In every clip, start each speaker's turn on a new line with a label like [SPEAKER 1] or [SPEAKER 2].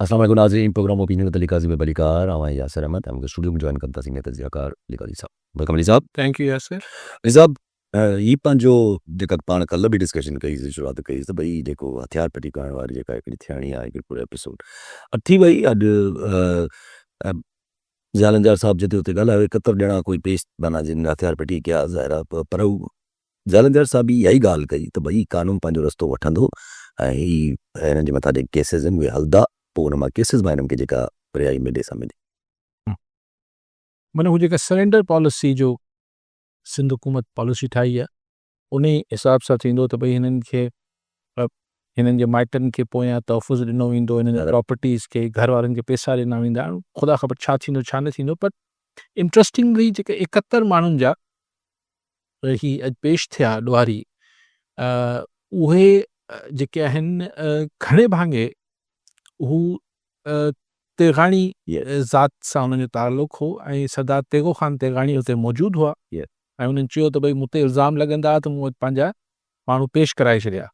[SPEAKER 1] اسلام عليڪم ناظرين programme opinion with Ali Qazi ۾ ڀليڪار آئون آهيان ياسر احمد ۽ مون کي اسٽوڊيو ۾ جوائن ڪن ٿا سينيئر تجزيه ڪار علي قاضي صاحب welcome Ali صاحب.
[SPEAKER 2] Thank you Yasir.
[SPEAKER 1] Ali صاحب هي پنهنجو جيڪا پاڻ ڪلهه به ڊسڪشن ڪئي سي شروعات ڪئي سي ته ڀئي جيڪو هٿيار ڦٽي ڪرڻ واري جيڪا هڪڙي ٿيڻي آهي هڪڙي پوري ايپيسوڊ ٿي وئي اڄ ضياء لنجار صاحب جتي اتي ڳالهايو 71 ڄڻا ڪوئي پيش معنيٰ جن هٿيار ڦٽي ڪيا ظاهر آهي پر هو ضياء لنجار صاحب به اها ئي ڳالهه ڪئي ته ڀئي قانون پنهنجو رستو وٺندو ۽ هي هنن جي مٿان جيڪي ڪيسز آهن اهي هلندا پوء ان مان ڪيسز مان هنن کي جيڪا رهائي ملي سا ملي.
[SPEAKER 2] معنيٰ هو جيڪا سرينڊر پاليسي جو سنڌ حڪومت پاليسي ٺاهي آهي انهي حساب سان ٿيندو ته ڀئي هنن کي هنن جي مائٽن کي پويان تحفظ ڏنو ويندو هنن جي پراپرٽيز کي گهر وارن کي پيسا ڏنا ويندا خدا خبر ڇا ٿيندو ڇا نه ٿيندو پر انٽرسٽنگلي جيڪي 71 ماڻهن جا هي اڄ پيش ٿيا ڏوهاري اهي جيڪي آهن گهڻي ڀاڱي هو تيغاڻي ذات سان انهن جو تعلق هو ۽ سردار تيغو خان تيغاڻي اتي موجود هئا ۽ انهن چيو ته ڀئي مون تي الزام لڳندا ته مون وٽ پنهنجا ماڻهو پيش ڪرائي ڇڏيا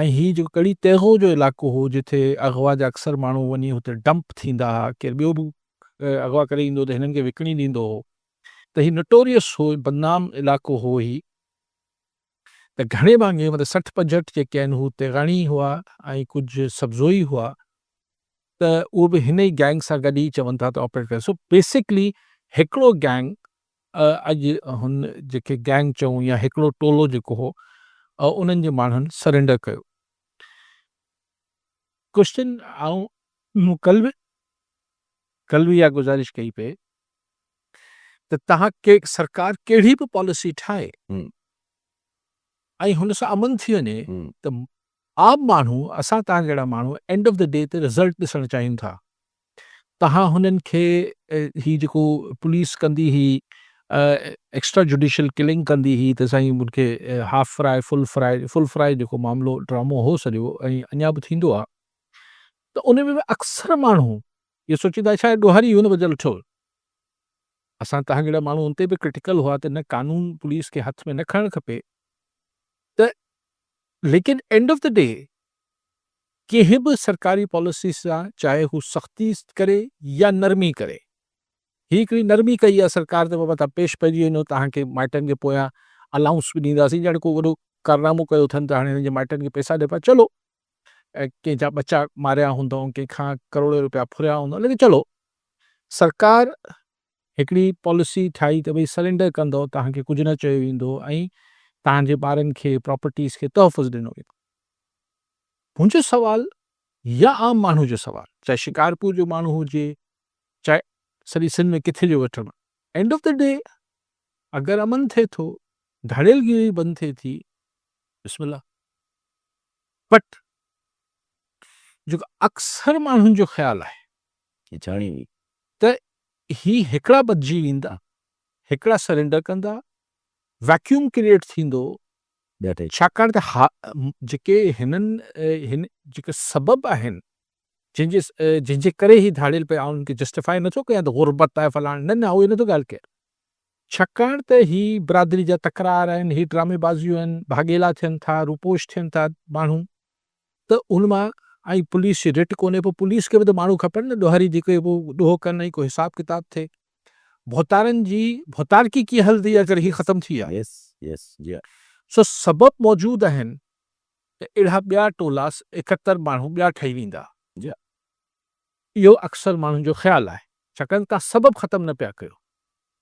[SPEAKER 2] ۽ هي جيڪو ڪڙي تيغو جو علائقو هو جتي اغوا جا اڪثر ماڻهو وڃي هتي ڊمپ ٿيندا ها ڪير ٻيو به اغوا ڪري ايندو ته هنن کي وڪڻي ڏيندو هو ته هي نٽوريس هو بدنام علائقو هو هي ته گهڻي ڀاڱي مطلب 60 65 جيڪي آهن هو تيغاڻي هئا ۽ ڪجهه سبزوئي هئا ته اهو به هن ئي گينگ سان گڏ ئي چون ٿا ته آپريٽ ڪري سو بيسڪلي هڪڙو گينگ اڄ هن جيڪي گينگ چئون يا هڪڙو ٽولو جيڪو هو انهن جي ماڻهن سرينڊر ڪيو. ڪوئسچن آئون مون ڪل به ڪل به اها گذارش ڪئي پئي ته تهان ڪي سرڪار ڪهڙي به پاليسي ٺاهي ۽ هن سان امن ٿي وڃي ته عام ماڻهو اسان تهان جهڙا ماڻهو اينڊ آف the D تي رزلٽ ڏسڻ چاهيون ٿا. تهان هنن کي هي جيڪو پوليس ڪندي هئي ايڪسٽرا جوڊيشل ڪلنگ ڪندي هئي ته سائين ان کي half fry full fry full fry جيڪو معاملو ڊرامو هو سڄو ۽ اڃا به ٿيندو آ ته ان ۾ به اڪثر ماڻهو اهو سوچيندا ڇا ڏوهاري هو نه بدل ٺو اسان تهان جهڙا ماڻهو ان تي به ڪرٽيڪل هئا ته نه قانون پوليس کي هٿ ۾ نه کڻڻ کپي ته ليڪن اينڊ آف the D ڪنهن به سرڪاري پاليسي سان چاهي هو سختي ڪري يا نرمي ڪري. هي هڪڙي نرمي ڪئي آهي سرڪار ته بابا توهان پيش پئجي وڃو توهان کي مائٽن کي پويان الائونس به ڏينداسين ڄڻ ڪو وڏو ڪارنامو ڪيو اٿن ته هاڻي هنن جي مائٽن کي پئسا ڏبا چلو ڪنهن جا ٻچا ماريا هوندائون ڪنهن کان ڪروڙين روپيا ڦريا هوندائون ليڪن چلو سرڪار هڪڙي پاليسي ٺاهي ته ڀئي سرينڊر ڪندو توهان کي ڪجهه نه چيو ويندو ۽ توهان جي ٻارن کي پراپرٽيز کي تحفظ ڏنو ويندو. منهنجو سوال يا عام ماڻهو جو سوال چاهي شڪارپور جو ماڻهو هجي چاهي سڄي سنڌ ۾ ڪٿي جو ويٺل ماڻهو اينڊ آف the D اگر امن ٿئي ٿو ڌاڙيل گيري بند ٿئي ٿي بسم الله بٽ جيڪو اڪثر ماڻهن جو خيال آهي ته هي هڪڙا ٻڌجي ويندا هڪڙا سرينڊر ڪندا ويڪيوم ڪريئيٽ ٿيندو ڇاڪاڻ ته جيڪي هنن هن جيڪي سبب آهن جنهن جي جنهن جي ڪري هي ڌاڙيل پيا آئون ان کي جسٽيفائي نٿو ڪيان ته غربت آهي فلاڻ نه نه آئون اهو نٿو ڳالهه ڪيان ڇاڪاڻ ته هي برادري جا تڪرار آهن هي ڊرامي بازيون آهن ڀاڳيلا ٿين ٿا روپوش ٿين ٿا ماڻهو ته ان مان ۽ پوليس جي رٽ ڪونهي پوء پوليس کي به ته ماڻهو کپن نه ڏوهاري جيڪي پوء ڏوهه ڪن ۽ ڪو حساب ڪتاب ٿئي ڀوتارن جي ڀوتارڪي ڪيئن هلندي اگر هي ختم ٿي ويا.
[SPEAKER 1] يس يس جي ها.
[SPEAKER 2] سو سبب موجود آهن ته اهڙا ٻيا ٽولا 71 ماڻهو ٻيا ٺهي ويندا.
[SPEAKER 1] جي ها.
[SPEAKER 2] اهو اڪثر ماڻهن جو خيال آهي ڇاڪاڻ ته توهان سبب ختم نه پيا ڪيو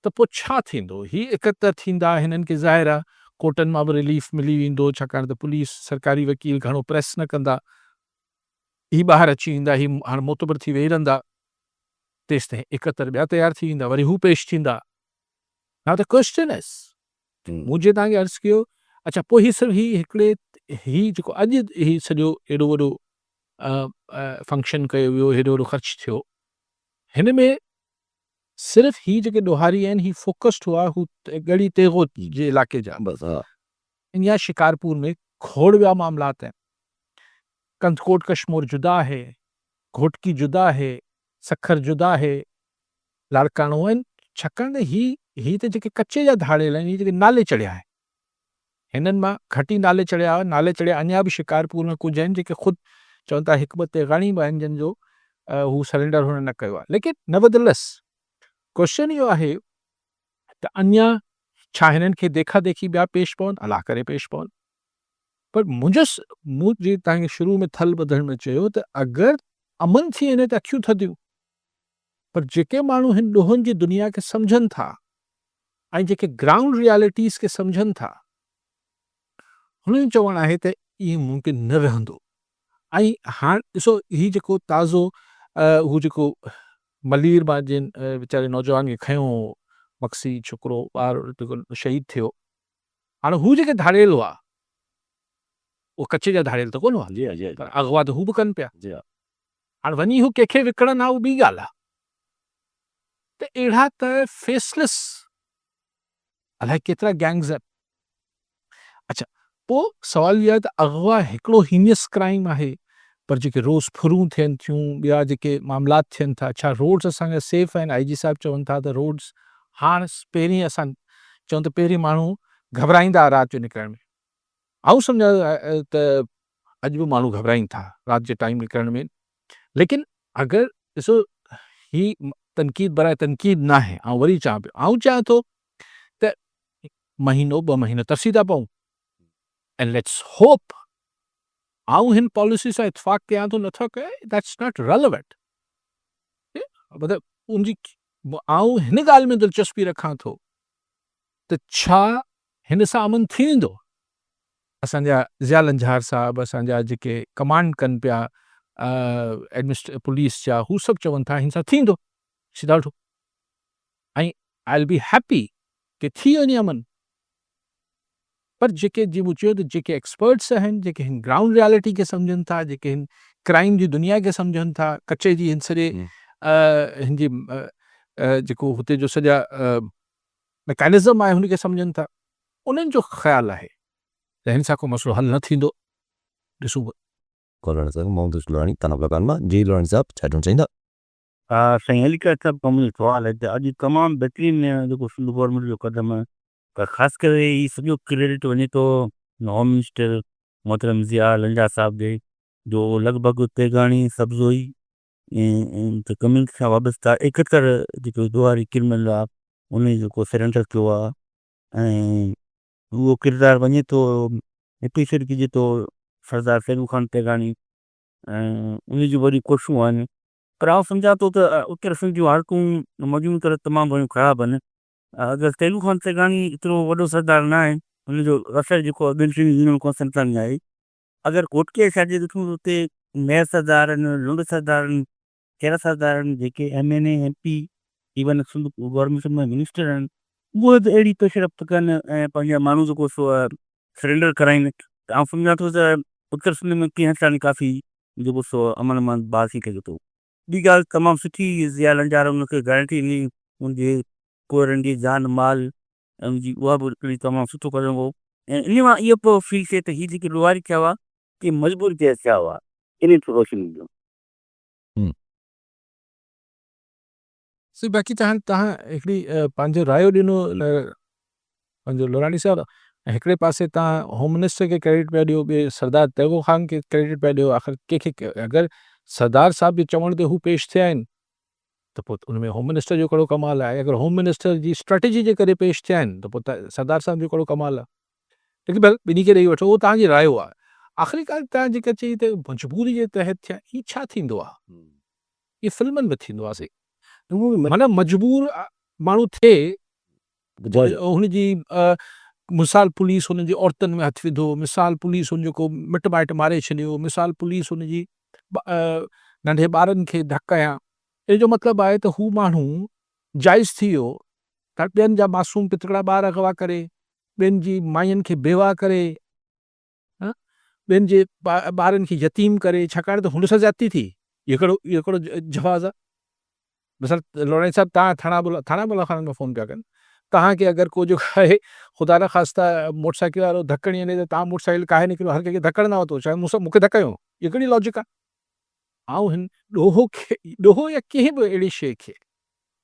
[SPEAKER 2] ته پوء ڇا ٿيندو هي 71 ٿيندا هنن کي ظاهر آهي ڪورٽن مان به رليف ملي ويندو ڇاڪاڻ ته پوليس سرڪاري وڪيل گهڻو پريس نه ڪندا هي ٻاهر اچي ويندا هي هاڻ معتبر ٿي ويهي رهندا تيستائين 71 ٻيا تيار ٿي ويندا وري هو پيش ٿيندا ناو the question از مون جيئن توهان کي عرض ڪيو اڇا پوء هي صرف هي هڪڙي هي جيڪو اڄ هي سڄو ايڏو وڏو فنڪشن ڪيو ويو هيڏو وڏو خرچ ٿيو هن ۾ صرف هي جيڪي ڏوهاري آهن هي فوڪسڊ هئا هو ڳڙهي تيغو جي علائقي جا
[SPEAKER 1] بس ها
[SPEAKER 2] اڃا شڪارپور ۾ کوڙ ٻيا معاملات آهن ڪنڌڪوٽ ڪشمور جدا آهي گهوٽڪي جدا آهي، سکر جدا آهي، لاڙڪاڻو آهن، ڇاڪاڻ ته هي هي ته جيڪي ڪچي جا ڌاڙيل آهن، هي جيڪي نالي چڙهيا آهن، هنن مان گهٽ ئي نالي چڙهيا هئا، نالي چڙهيا اڃا به شڪارپور ۾ ڪجهه آهن جيڪي خود چون ٿا هڪ ٻه تيغاڻي به آهن جن جو هو سرينڊر هن نه ڪيو آهي ليڪن نيوردليس ڪوشچن اهو آهي ته اڃا ڇا هنن کي ديکا ديکي ٻيا پيش پون؟ الله ڪري پيش پون. پر منهنجو مون جي توهان کي شروع ۾ ٿل ٻڌڻ ۾ چيو ته اگر امن ٿي وڃي ته اکيون ٿڌيون پر جيڪي ماڻهو هن ڏوهن جي دنيا کي سمجهن ٿا ۽ جيڪي گرائونڊ ريالٽيز کي سمجهن ٿا هنن جو چوڻ آهي ته ائين ممڪن نه رهندو ۽ هاڻ ڏسو هي جيڪو تازو هو جيڪو ملير مان جنهن ويچاري نوجوان کي کنيو هو مگسي ڇوڪرو ٻار جيڪو شهيد ٿيو هاڻ هو جيڪي ڌاڙيل هئا اهي ڪچي جا ڌاڙيل ته ڪونه هئا
[SPEAKER 1] جي جي
[SPEAKER 2] پر اغوا ته هو به ڪن پيا
[SPEAKER 1] جي ها
[SPEAKER 2] هاڻ وڃي هو ڪنهن کي وڪڻن ها اهو ٻي ڳالهه آهي ته اهڙا ته فيسلس الائي ڪيترا گينگز آهن. اڇا پوء سوال اهو آهي ته اغوا هڪڙو هينيس ڪرائيم آهي پر جيڪي روز ڦرون ٿين ٿيون ٻيا جيڪي معاملات ٿين ٿا ڇا روڊز اسان جا سيف آهن آئي جي صاحب چون ٿا ته روڊز هاڻ پهرين اسان چون ته پهرين ماڻهو گهٻرائيندا هئا رات جو نڪرڻ ۾ آئون سمجهان ته اڄ به ماڻهو گهٻرائين ٿا رات جي ٽائيم نڪرڻ ۾ ليڪن اگر ڏسو هي تنقيد براء تنقيد ناهي آئون وري چوان پيو آئون چاهيان ٿو ته مهينو ٻه مهينو ترسي ٿا پئون ۽ let's hope آئون هن پاليسي سان اتفاق ڪيان ٿو نٿو ڪيان that's not relevant مطلب ان جي آئون هن ڳالهه ۾ دلچسپي رکان ٿو ته ڇا هن سان امن ٿي ويندو؟ اسان جا ضياء لنجهار صاحب اسان جا جيڪي ڪمانڊ ڪن پيا ايڊمنسٽ پوليس جا هو سڀ چون ٿا هن سان ٿيندو سڌا وٺو ۽ آء ول بي هيپي ڪي ٿي وڃي امن پر جيڪي جي مون چيو ته جيڪي ايڪسپرٽس آهن جيڪي هن گرائونڊ ريالٽي کي سمجهن ٿا جيڪي هن ڪرائيم جي دنيا کي سمجهن ٿا ڪچي جي هن سڄي هن جي جيڪو هتي جو سڄا ميڪانزم آهي هن کي سمجهن ٿا انهن جو خيال آهي ته هن سان ڪو مسئلو حل نه ٿيندو ڏسون.
[SPEAKER 1] ڪولاڻي صاحب محمد حسين لوڻاڻي ٿانا بلاڪان مان جي لوڻاڻي صاحب ڇا چوڻ چاهيندا.
[SPEAKER 3] سائين علي قادر صاحب کان منهنجو سوال آهي ته اڄ تمام بهترين جيڪو سنڌ گورنمينٽ جو قدم آهي پر خاص ڪري هي سڄو ڪريڊٽ وڃي ٿو هوم منسٽر محترم ضياء لنجار صاحب ڏي جو لڳ ڀڳ تيغاڻي سبزوئي ۽ ڪميونٽي سان وابسته ايڪهتر جيڪو ڏوهاري ڪرمنل آ ان جيڪو سرينڊر ٿيو آ ۽ اهو ڪردار وڃي ٿو اپريشيٽ ڪجي ٿو سردار فيضو خان تيغاڻي ۽ ان جون وڏيون ڪوششون آهن پر آئون سمجهان ٿو ته اتر سنڌ جون حالتون مجموعي طرح تمام گهڻيون خراب آهن اگر فيضو خان تيغاڻي ايترو وڏو سردار نه آهي ان جو اثر جيڪو آهي ٻين ٽن يونين ڪونسلن تائين آهي اگر گهوٽڪي سائيڊ جي ڏٺون ته اتي مير سردارن، لنڊ سردارن، کيرا سردارن جيڪي M N A, M P even Sindh government ۾ minister آهن اهي به اهڙي پيش رفت ڪن ۽ پنهنجا ماڻهو جيڪو سو سرينڊر ڪرائين ته آئون سمجهان ٿو ته اتر سنڌ ۾ ڪنهن حد تائين ڪافي جيڪو سو امن امان بحال ٿي سگهي ٿو. ٻي ڳالهه تمام سٺي ضياء لنجار ان کي گارنٽي ڏني ان جي ڪوئرن جي جان مال ۽ جي اها به هڪڙي تمام سٺو قدم هو ۽ انهي مان اهو پيو فيل ٿئي ته هي جيڪي ڏوهاري ٿيا هئا ڪي مجبور ٿي ٿيا هئا انهي تي روشني وجهو.
[SPEAKER 2] سي باقي تهان تهان هڪڙي پنهنجو رايو ڏنو پنهنجو لوراڻي صاحب ۽ هڪڙي پاسي تهان هوم منسٽر کي ڪريڊٽ پيا ڏيو ٻئي سردار تيغو خان کي ڪريڊٽ پيا ڏيو آخر ڪنهن کي اگر سردار صاحب جي چوڻ تي هو پيش ٿيا آهن ته پوء ان ۾ هوم منسٽر جو ڪهڙو ڪمال آهي؟ اگر هوم منسٽر جي اسٽريٽجي جي ڪري پيش ٿيا آهن ته پوء سردار صاحب جو ڪهڙو ڪمال آهي؟ ليڪن بهرحال ٻنهي کي ڏئي وٺو اهو توهان جي رايو آهي. آخرڪار توهان جيڪا چئي ته مجبوري جي تحت ٿيا هي ڇا ٿيندو آهي؟ هي فلمن ۾ ٿيندو آهي سائين. معنيٰ مجبور ماڻهو ٿئي هن جي مثال پوليس هن جي عورتن ۾ هٿ وڌو، مثال پوليس هن جو ڪو مٽ مائٽ ماري ڇڏيو، مثال پوليس هن جي ننڍي ٻارن کي ڌڪ هنيا. ان جو مطلب آهي ته هو ماڻهو جائز ٿي ويو ته ٻين جا معصوم پتڪڙا ٻار اغوا ڪري، ٻين جي ماين کي بيواهه ڪري. ٻين جي ٻارن کي يتيم ڪري ڇاڪاڻ ته هن سان زيادتي ٿي اهو ڪهڙو اهو ڪهڙو جواز آهي مثال لوڙائي صاحب تان ٿاڻا بولا ٿاڻا بولا خان ۾ فون پيا ڪن تهان کي اگر ڪو جيڪو آهي خدا نه خواسته موٽر سائيڪل وارو ڌڪ هڻي وڃي ته تان موٽر سائيڪل ڪاهي نڪرو هر ڪنهن کي ڌڪ هڻندا وتو چاهي مون سان مون کي ڌڪ هنيو اهو ڪهڙي لاجڪ آهي آئون هن ڏوهه کي ڏوهه يا ڪنهن به اهڙي شيء کي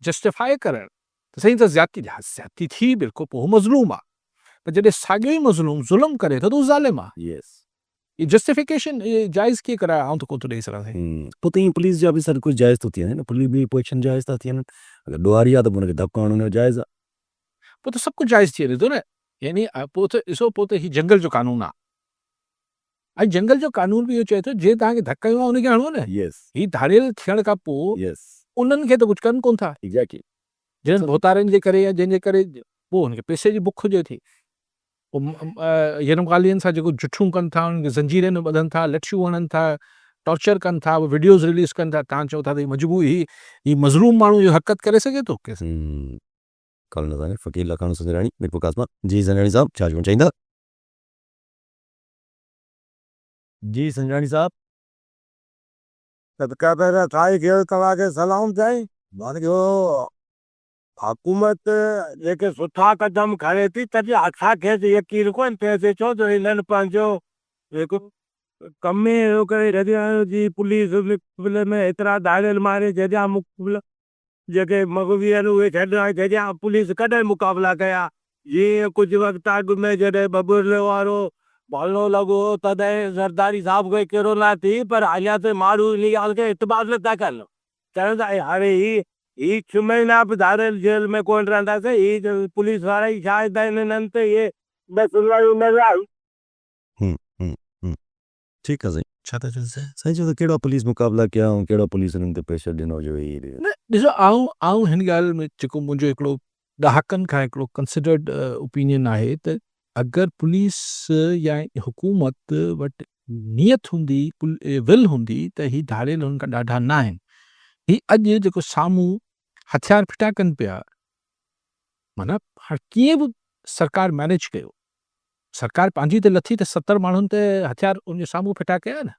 [SPEAKER 2] جسٽيفائي ڪرڻ ته سائين ته زيادتي ها زيادتي ٿي بلڪل پوء هو مظلوم آ پر جڏهن ساڳيو ئي مظلوم ظلم ڪري ٿو ته هو ظالم آ.
[SPEAKER 1] يس.
[SPEAKER 2] هي جسٽيفڪيشن جائز ڪيئن ڪرايو آئون ته ڪونه ٿو ڏئي سگهان سائين.
[SPEAKER 1] پوء ته ائين پوليس جا به سڀ ڪجهه جائز ٿو ٿي وڃي نه پوليس به پوء ايڪشن جائز ٿا ٿين اگر ڏوهاري آ ته پوء ان کي ڌڪ هڻڻ ان جو جائز آ.
[SPEAKER 2] پوء ته سڀ ڪجهه جائز ٿي وڃي ٿو نه يعني پوء ته ڏسو پوء ته هي جنگل جو قانون آ ۽ جنگل جو قانون به اهو چئي ٿو جنهن توهان کي ڌڪ هنيو آ ان کي هڻو نه هي ڌاڙيل ٿيڻ کان پوء انهن کي ته ڪجهه ڪن ڪونه ٿا. جنهن ڀوتارن جي ڪري يا جنهن جي ڪري پوء هن کي پئسي جي بک هجي ٿي. پوء يرمغالين سان جيڪو جٺيون ڪن ٿا، انهن کي زنجيرن ۾ ٻڌن ٿا، لٺيون هڻن ٿا، ٽارچر ڪن ٿا، وڊيوز رليز ڪن ٿا، توهان چئو ٿا ته هي مجبور هي هي مظلوم ماڻهو اهو حرڪت ڪري سگهي ٿو؟
[SPEAKER 1] ڪالهه نظامي فقير لاکاڻو سنجراڻي ميرپورخاص مان. جي سنجراڻي صاحب ڇا چوڻ چاهيندا؟ جي سنجراڻي صاحب.
[SPEAKER 4] صدقه پيدا سائين کي توهان کي سلام سائين. منهنجو حڪومت جيڪي سٺا قدم کڻي ٿي تڏهن اسان کي به يقين ڪونه ٿئي ٿي ڇو جو هنن پنهنجو هڪ ڪم ئي اهڙو ڪري ڇڏيو آهي جي پوليس مقابلي ۾ ايترا ڌاڙيل ماري ڇڏيا مقابلا جيڪي مغوي آهن اهي ڇڏرائي ڇڏيا، پوليس ڪڏهن مقابلا ڪيا؟ جيئن ڪجهه وقت اڳ ۾ جڏهن ٻٻرلي وارو ڀلو لڳو هو تڏهن زرداري صاحب کي ڪرونا ٿي پر اڃا تائين ماڻهو ان ڳالهه کي اعتبار نه ٿا ڪن چون ٿا هاڻي هي هي ڇهه مهينا به ڌاڙيل جيل ۾ ڪونه رهندا سي هي پوليس وارا ئي شاهد آهن انهن تي اهي سنوائيون نه رهيون.
[SPEAKER 1] ٺيڪ آ سائين.
[SPEAKER 2] ڇا ٿا چون سائين؟
[SPEAKER 1] سائين چئو ته ڪهڙا پوليس مقابلا ڪيا ۽ ڪهڙا پوليس انهن تي پريشر ڏنو جو هي.
[SPEAKER 2] نه ڏسو آئون آئون هن ڳالهه ۾ جيڪو منهنجو هڪڙو ڏهاڪن کان هڪڙو ڪنسيڊرڊ اوپينين آهي ته اگر پوليس يا حڪومت وٽ نيت هوندي ول هوندي ته هي ڌاڙيل هن کان ڏاڍا نه آهن هي اڄ جيڪو سامهون هٿيار ڦٽا ڪن پيا معنيٰ هاڻ ڪيئن به سرڪار مينيج ڪيو سرڪار پنهنجي تي لٿي ته 70 ماڻهن تي هٿيار ان جي سامهون ڦٽا ڪيا نه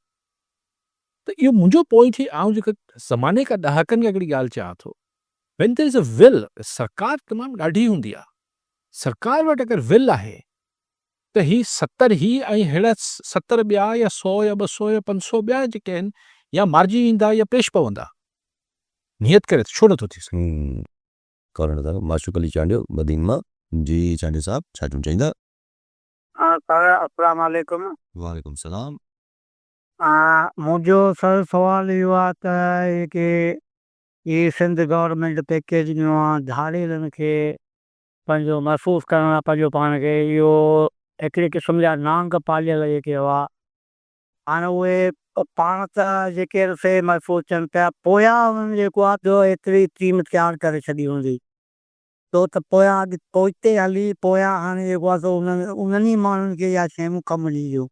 [SPEAKER 2] ته اهو منهنجو پوائنٽ هي آئون جيڪو زماني کان ڏهاڪن کان هڪڙي ڳالهه چوان ٿو When there is a will سرڪار تمام ڏاڍي هوندي آهي سرڪار وٽ اگر will آهي ته هي 70 هي ۽ ههڙا 70 ٻيا يا سو يا 200 يا 500 ٻيا جيڪي آهن يا مارجي ويندا يا پيش پوندا نيت ڪري ته ڇو نٿو ٿي سگهي.
[SPEAKER 1] ڪارنر صاحب معشوق علي چانڊيو بدين مان. جي چانڊيو صاحب ڇا چوڻ چاهيندا.
[SPEAKER 5] سر السلام عليڪم.
[SPEAKER 1] وعليڪم السلام.
[SPEAKER 5] منهنجو سر سوال اهو آهي ته جيڪي هي سنڌ گورنمينٽ پيڪيج ڏنو آهي ڌاڙيلن کي پنهنجو محفوظ ڪرڻ لاء پنهنجو پاڻ کي اهو هڪڙي قسم جا نانگ پاليل جيڪي هئا هاڻ اهي پاڻ ته جيڪي سي محفوظ ٿين پيا، پويان انهن جيڪو آهي ٻيو ايتري ٽيم تيار ڪري ڇڏي هوندي، ڇو ته پويان اڳ پوئتي هلي پويان هاڻي جيڪو آهي سو انهن انهن ئي ماڻهن کي اها شيون ڪم ڏينديون،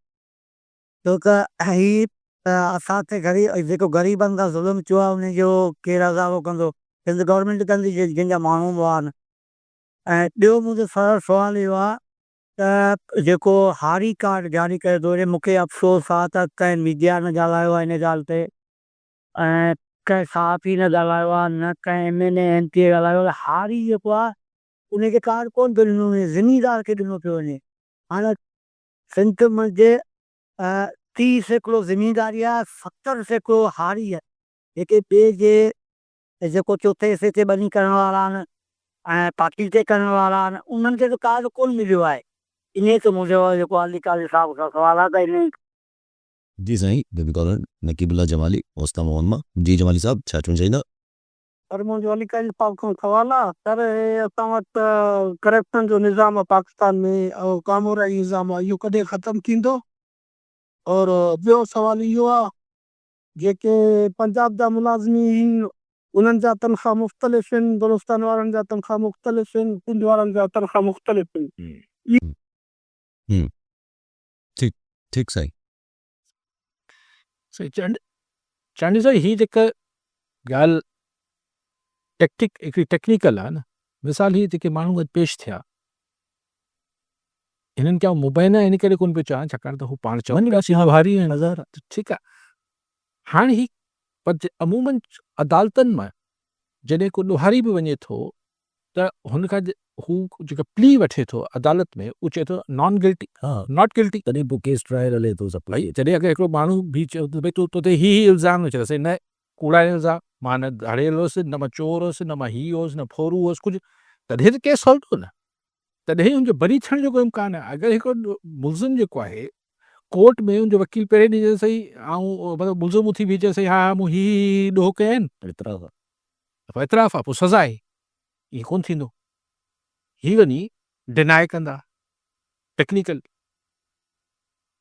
[SPEAKER 5] ڇو ته هي اسان تي غريب جيڪو غريبن سان ظلم ٿيو آهي ان جو ڪير ازالو ڪندو، سنڌ گورنمينٽ ڪندي جن جا ماڻهو مئا آهن. ۽ ٻيو منهنجو سر سوال اهو آهي ته جيڪو هاري ڪارڊ جاري ڪيو ٿو وڃي مون کي افسوس آ ته ڪنهن ميڊيا نه ڳالهايو آ ان ڳالهه تي ۽ ڪنهن صحافي نه ڳالهايو آ نه ڪنهن M N A M P A ڳالهايو آ هاري جيڪو آ ان کي ڪارڊ ڪونه ٿو ڏنو وڃي زميندار کي ڏنو پيو وڃي هاڻ سنڌ منجهه 30% زمينداري آ 70% هاري آ جيڪي ٻئي جي جيڪو چوٿين حصي تي ٻني ڪرڻ وارا آهن ۽ پاٽي تي ڪرڻ وارا آهن انهن کي ته ڪارڊ ڪونه مليو آهي انهي تي منهنجو جيڪو علي قاضي صاحب کان سوال آهي ته انهي.
[SPEAKER 1] جي سائين بيبي ڪالر نقيب الله جمالي اوستا موهن مان جي جمالي صاحب ڇا چوڻ چاهيندا.
[SPEAKER 6] سر منهنجو علي قاضي صاحب کان سوال آ سر هي اسان وٽ ڪرپشن جو نظام آ پاڪستان ۾ او ڪامورائي نظام آ اهو ڪڏهن ختم ٿيندو اور ٻيو سوال اهو آ جيڪي پنجاب جا ملازمين آهن انهن جا تنخواه مختلف آهن، بلوچستان وارن جا تنخواه مختلف آهن، سنڌ وارن جا تنخواه مختلف آهن.
[SPEAKER 1] ٺيڪ ٺيڪ سائين.
[SPEAKER 2] سائين چانڊيو صاحب هي جيڪا ڳالهه ٽيڪٽڪ هڪڙي ٽيڪنيڪل آهي نه مثال هي جيڪي ماڻهو اڄ پيش ٿيا هنن کي آئون مبينا ان ڪري ڪونه پيو چوان ڇاڪاڻ ته هو پاڻ چون پيا اسين ڀاري آهيون ٺيڪ آهي هاڻي هي پر عموماً عدالتن مان جڏهن ڪو ڏوهاري به وڃي ٿو ته هن کان هو جيڪا پلي وٺي ٿو عدالت ۾ هو چئي ٿو نان گلٽي not guilty
[SPEAKER 1] تڏهن پوء ڪيس ٽرائل هلي ٿو سڀ
[SPEAKER 2] ڀائي جڏهن اگر هڪڙو ماڻهو به چئي ٿو ڀائي تو تي هي هي الزام چئي ٿو سائين نه ڪوڙا الزام مان نه ڌاڙيل هوس نه مان چور هوس نه مان هي هوس نه ڦورو هوس ڪجهه تڏهن ته ڪيس هلندو نه تڏهن ئي ان جو بري ٿيڻ جو ڪو امڪان آهي. اگر هڪڙو ملزم جيڪو آهي ڪورٽ ۾ ان جو وڪيل پهرين ڏينهن چيو سائين آئون مطلب ملزم اٿي بيهي چيو سائين ها ها مون هي هي هي ڏوهه ڪيا آهن.
[SPEAKER 1] اعتراف آ.
[SPEAKER 2] ته اعتراف آ پوء سزا آهي. ائين ڪونه ٿيندو. هي وڃي ڊنائي ڪندا ٽيڪنيڪل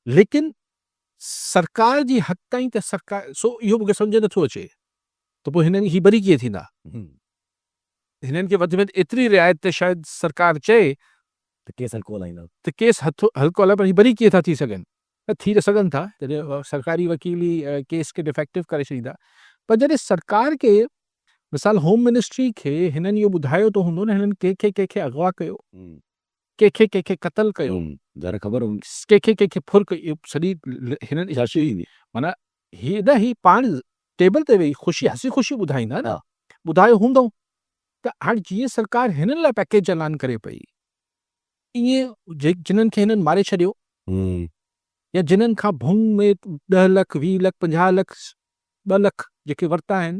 [SPEAKER 2] ليڪن سرڪار جي حد تائين ته سرڪار سو اهو مونکي سمجهه نٿو اچي ته پوء هنن هي بري ڪيئن ٿيندا. هنن کي وڌ ۾ وڌ ايتري رعايت ته شايد سرڪار چئي
[SPEAKER 1] ته ڪيس هلڪو هلائيندا.
[SPEAKER 2] ته ڪيس هلڪو هلائي پر هي بري ڪيئن ٿا ٿي سگهن؟ نه ٿي ته سگهن ٿا جڏهن سرڪاري وڪيل ئي ڪيس کي ڊفيڪٽو ڪري ڇڏيندا پر جڏهن سرڪار کي مثال هوم منسٽري کي هنن اهو ٻڌايو ته هوندو نه هنن ڪنهن کي ڪنهن کي اغوا ڪيو ڪنهن کي ڪنهن کي قتل ڪيو
[SPEAKER 1] ظاهر خبر هوندي
[SPEAKER 2] ڪنهن کي ڪنهن کي ڦر ڪئي سڄي هنن معنيٰ هي نه هي پاڻ ٽيبل تي ويهي خوشي هسي خوشي ٻڌائيندا نه ٻڌايو هوندئون ته هاڻ جيئن سرڪار هنن لاء پيڪيج اعلان ڪري پئي ائين جنھن کي هنن ماري ڇڏيو يا جنھن کان ڀونگ ۾ ڏهه لک 20 لک 50 لک 2 لک جيڪي ورتا آهن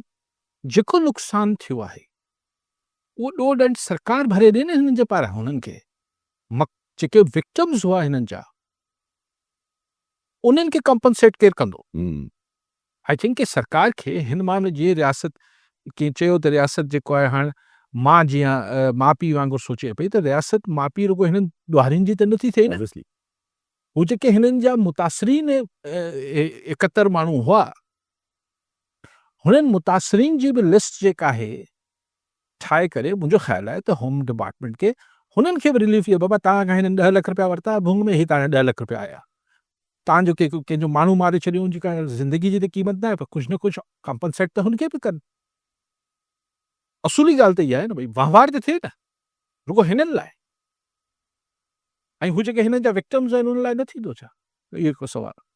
[SPEAKER 2] جيڪو نقصان ٿيو آهي اهو ڏوهه ڏنڊ سرڪار ڀري ڏي نه هنن جي پاران هنن کي جيڪي وڪٽمز هئا هنن جا انهن کي ڪمپنسيٽ ڪير ڪندو؟ I think ڪي سرڪار کي هن معاملي جي رياست ڪنهن چيو ته رياست جيڪو آهي هاڻ مان جيان ماء پيء وانگر سوچي پئي ته رياست ماء پيء رڳو هنن ڏوهارين جي ته نٿي ٿئي نه هو جيڪي هنن جا متاثرين 71 ماڻهو هئا هنن متاثرين جي به لسٽ جيڪا آهي ٺاهي ڪري منهنجو خيال آهي ته هوم ڊپارٽمينٽ کي هنن کي به رليف ڏئي بابا توهان کان هنن 10 لک رپيا ورتا ڀونگ ۾ هي توهان جا 10 لک رپيا آيا تان جو ڪنهن جو ماڻهو ماري ڇڏيو ان جي ڪا زندگي جي ته قيمت ناهي پر ڪجهه نه ڪجهه ڪمپنسيٽ ته هن کي به ڪن. اصولي ڳالهه ته اها آهي نه ڀئي وهنوار ته ٿئي نه رڳو هنن لاء ۽ هو جيڪي هنن جا وڪٽمز آهن انهن لاء نه ٿيندو ڇا؟ اهو هڪڙو سوال آهي.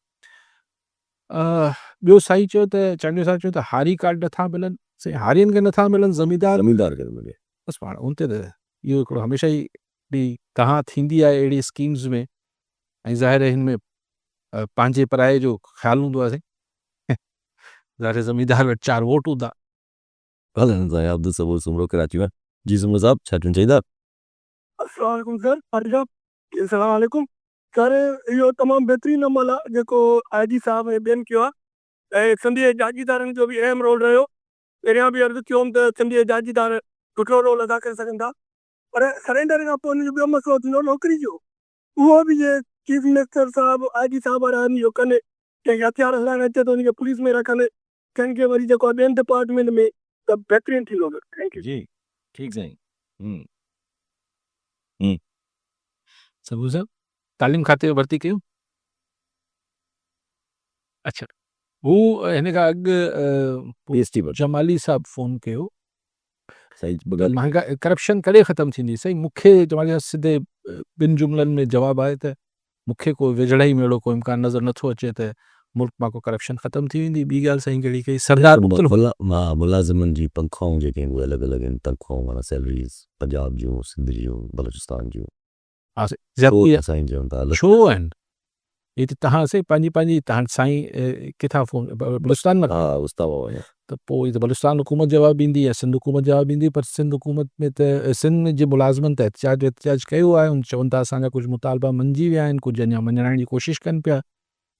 [SPEAKER 2] ٻيو سائين چيو ته چانڊيو صاحب چيو ته هاري ڪارڊ نٿا ملن سائين هارين کي نٿا ملن زميندار
[SPEAKER 1] زميندار کي ملي
[SPEAKER 2] بس پاڻ ان تي ته اهو هڪڙو هميشه ئي هڪڙي ڪهان ٿيندي آهي اهڙي اسڪيمز ۾ ۽ ظاهر آهي هن ۾ پنهنجي پرائي جو خيال هوندو آهي سائين ظاهر آهي زميندار وٽ چار ووٽ هوندا.
[SPEAKER 1] ڳالهائڻ سائين عبدالصبور سومرو ڪراچي مان جي سومرو صاحب ڇا چوڻ چاهيندا.
[SPEAKER 6] السلام عليڪم سر فاروق صاحب السلام عليڪم سر اهو تمام بهترين عمل آهي جيڪو آء جي صاحب ۽ ٻين ڪيو آهي ۽ سنڌ جي جاگيردارن جو به اهم رول رهيو پهريان به عرض ڪيو هوم ته سنڌ جي جاگيردار سٺو رول ادا ڪري سگهن ٿا پر سرينڊر کان پوء ان جو ٻيو مسئلو ٿيندو نوڪري جو اهو به جي چيف منسٽر صاحب آء جي صاحب وارا آهن اهو ڪن ڪنهن کي هٿيار هلائڻ اچي ٿو ان کي پوليس ۾ رکن ڪنهن کي وري جيڪو آهي ٻين ڊپارٽمينٽ ۾ ته بهترين ٿيندو سر thank you.
[SPEAKER 1] جي ٺيڪ سائين هم هم.
[SPEAKER 2] صبح صاحب تعليم کاتي ۾ ڀرتي ڪيون اڇا هو هن کان اڳ
[SPEAKER 1] پي ايس ٽي
[SPEAKER 2] جمالي صاحب فون ڪيو
[SPEAKER 1] سائين ٻه ڳالهيون.
[SPEAKER 2] مهانگائي ڪرپشن ڪڏهن ختم ٿيندي؟ سائين مون کي جمالي صاحب سڌي ٻن جملن ۾ جواب آهي ته مون کي ڪو ويجهڙائي ۾ اهڙو ڪو امڪان نظر نٿو اچي ته ملڪ مان ڪو ڪرپشن ختم ٿي ويندي. ٻي ڳالهه سائين ڪهڙي ڪئي سردار مختلف.
[SPEAKER 1] ملازمن جي تنخواهون جيڪي آهن اهي الڳ الڳ آهن تنخواهون معنيٰ سيلريز پنجاب جون سنڌ جون بلوچستان جون.
[SPEAKER 2] ها سائين زيادتي آهي. سائين چون ٿا ڇو آهن هي ته تهان سائين پنهنجي پنهنجي تهان سائين ڪٿان فون بلوچستان مان
[SPEAKER 1] ها استاد بابا آهيان.
[SPEAKER 2] ته پوء هي ته بلوچستان حڪومت جواب ڏيندي يا سنڌ حڪومت جواب ڏيندي پر سنڌ حڪومت ۾ ته سنڌ ۾ جي ملازمن ته احتجاج احتجاج ڪيو آهي ان چون ٿا اسان جا ڪجهه مطالبا مڃجي ويا آهن ڪجهه اڃا مڃرائڻ جي ڪوشش ڪن پيا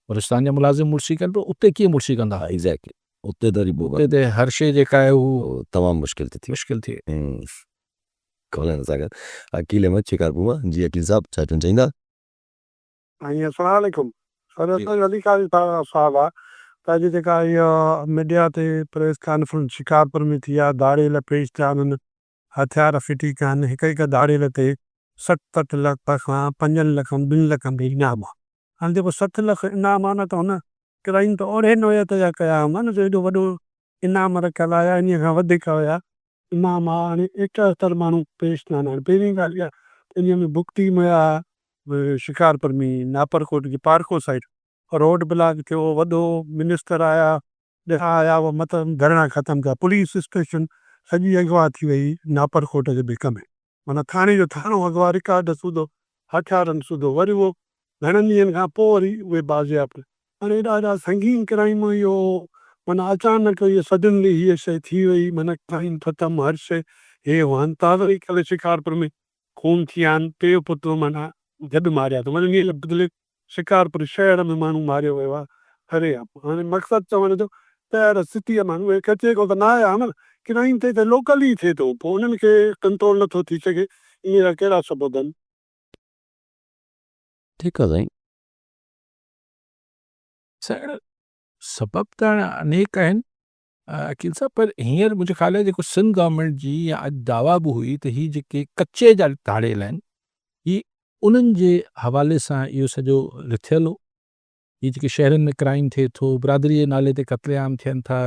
[SPEAKER 2] بلوچستان جا ملازم مڙسي ڪن پر اتي ڪيئن مڙسي ڪندا.
[SPEAKER 1] ايگزيڪٽلي اتي ته وري پوء
[SPEAKER 2] اتي ته هر شيء جيڪا آهي هو
[SPEAKER 1] تمام مشڪل ٿي ٿئي.
[SPEAKER 2] مشڪل ٿئي.
[SPEAKER 1] کولڻ سان گڏ عقيل احمد شڪارپور مان جي عقيل صاحب ڇا چوڻ چاهيندا.
[SPEAKER 6] سائين السلام عليڪم سر اسان جو علي قاضي صاحب کان سوال آ ته اڄ جيڪا اها ميڊيا تي پريس ڪانفرنس شڪارپور ۾ ٿي آ ڌاڙيل پيش ٿيا انهن هٿيار ڦٽي ڪيا آهن هڪ هڪ ڌاڙيل تي 60 60 لک کان پنجن لکن ٻن لکن تائين انعام آ هاڻي جيڪو 60 لک انعام آ نه ته هن ڪرائيم ته اوڙي نوعيت جا ڪيا هوندا نه جو ايڏو وڏو انعام رکيل آ يا انهي کان وڌيڪ هيا انعام آ هاڻي 71 ماڻهو پيش ٿيا آهن هاڻي پهرين ڳالهه اها ته انهي ۾ بڪ ٽيم هيا شڪارپور ۾ ناپرڪوٽ جي پارڪو سائيڊ روڊ بلاڪ ٿيو وڏو منسٽر آيا ٻيا آيا اهي مطلب ڌرڻا ختم ٿيا پوليس اسٽيشن سڄي اغوا ٿي وئي ناپرڪوٽ جي ڀڪ ۾ معنيٰ ٿاڻي جو ٿاڻو اغوا رڪارڊ سوڌو هٿيارن سوڌو وري اهو گهڻن ڏينهن کان پوء وري اهي بازياب ٿيا. هاڻي ايڏا ايڏا سنگين ڪرائيم اهو معنيٰ اچانڪ اهي سڊنلي هيء شيء ٿي وئي معنيٰ ڪرائيم ختم هر شيء هي هئن تازو ئي ڪلهه شڪارپور ۾ خون ٿي ويا آهن پيء پٽ معنيٰ گڏ ماريا اٿن معنيٰ انهيء بدلي
[SPEAKER 7] شڪارپور شهر ۾ ماڻهو ماريو ويو آهي سرعام. هاڻي مقصد چوڻ جو ته يار سٽيء ماڻهو اهي ڪچي کان ته نه آيا نه، ڪرائيم ٿئي ته لوڪل ئي ٿئي ٿو، پوء انهن کي ڪنٽرول نه ٿو ٿي سگهي، انهيء جا ڪهڙا سبب آهن؟
[SPEAKER 1] ٺيڪ آ سائين.
[SPEAKER 2] سائين سبب ته هاڻي انيڪ آهن عقيل صاحب پر هينئر منهنجو خيال آهي جيڪو سنڌ گورنمينٽ جي يا اڄ دعويٰ به هئي ته هي جيڪي ڪچي جا ڌاڙيل آهن هي انهن جي حوالي سان اهو سڄو رٿيل هو. هي جيڪي شهرن ۾ ڪرائيم ٿئي ٿو، برادري جي نالي تي قتل عام ٿين ٿا،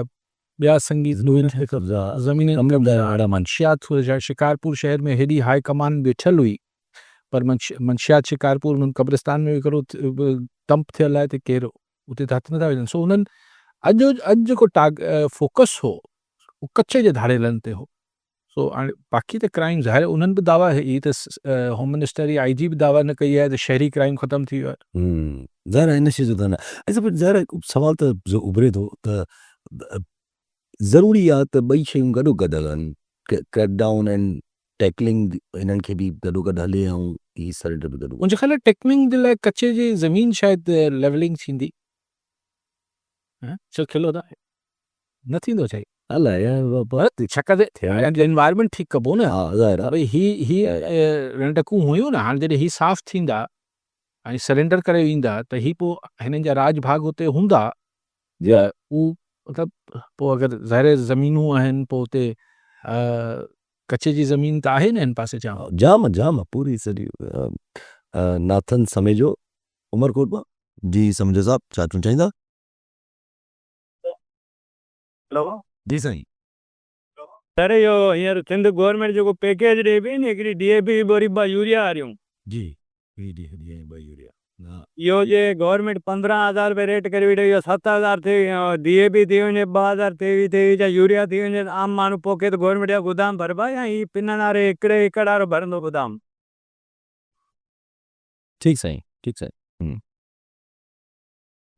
[SPEAKER 2] ٻيا سنگين زمينن تي قبضا، منشيات شڪارپور شهر ۾ هيڏي هاء ڪمان ويٺل هئي پر منشيات شڪارپور ۾ قبرستان ۾ به هڪڙو ڊمپ ٿيل آهي ته ڪير اتي ته هٿ نٿا وجهن سو انهن اڄ اڄ جيڪو ٽاگ فوڪس هو اهو ڪچي جي ڌاڙيلن تي هو سو هاڻي باقي ته ڪرائيم ظاهر انهن به دعويٰ هي ته هوم منسٽر يا آئي جي به دعويٰ نه ڪئي آهي ته شهري ڪرائيم ختم ٿي ويو آهي.
[SPEAKER 1] ظاهر آهي ان شيء جو ته نه ۽ ظاهر آهي سوال ته اڀري ٿو ته ضروري آ ته ٻئي شيون گڏو گڏ هلن، ڪريڪ ڊائون ۽ ٽيڪلنگ انهن کي به گڏو گڏ هلي ۽ هي سرينڊر به گڏو گڏ.
[SPEAKER 2] منهنجي خيال ۾ ٽيڪلنگ جي لاء ڪچي جي زمين شايد ليولنگ ٿيندي. ڇو کلو ٿا؟ نه ٿيندو ڇا هي؟
[SPEAKER 1] الائي يار.
[SPEAKER 2] ڇڪ تي انوائرمينٽ ٺيڪ ڪبو نه.
[SPEAKER 1] ها ظاهر آ.
[SPEAKER 2] ڀئي هي هي رنڊڪون هيون نه هاڻ جڏهن هي صاف ٿيندا ۽ سرينڊر ڪري ويندا ته هي پوء هنن جا راڄ ڀاڳ اتي هوندا.
[SPEAKER 1] جي
[SPEAKER 2] هو مطلب پوء اگر ظاهر آهي زمينون آهن پوء اتي ڪچي جي زمين ته آهي نه هن پاسي جام.
[SPEAKER 1] جام جام پوري سڄي ناٿن سميجو عمرڪوٽ مان. جي سميجو صاحب ڇا چوڻ چاهيندا.
[SPEAKER 3] هلو.
[SPEAKER 1] جي سائين.
[SPEAKER 4] سر اهو هينئر سنڌ گورنمينٽ جيڪو پيڪيج ڏئي پئي نه هڪڙي ڊي اي پي جي ٻوري ٻه يوريا واريون.
[SPEAKER 1] جي هڪڙي ڊي اي پي ۽ ٻه يوريا.
[SPEAKER 4] اهو جي گورنمينٽ 15,000 روپيه ريٽ ڪري ويٺي اهو 7,000 ٿي ڊي اي پي ٿي وڃي 2,023 23 جا يوريا ٿي وڃي ته عام ماڻهو پوکي ته گورنمينٽ جا گودام ڀربا يا هي پنن واري هڪڙي ايڪڙ وارو ڀرندو گودام.
[SPEAKER 1] ٺيڪ سائين ٺيڪ سائين.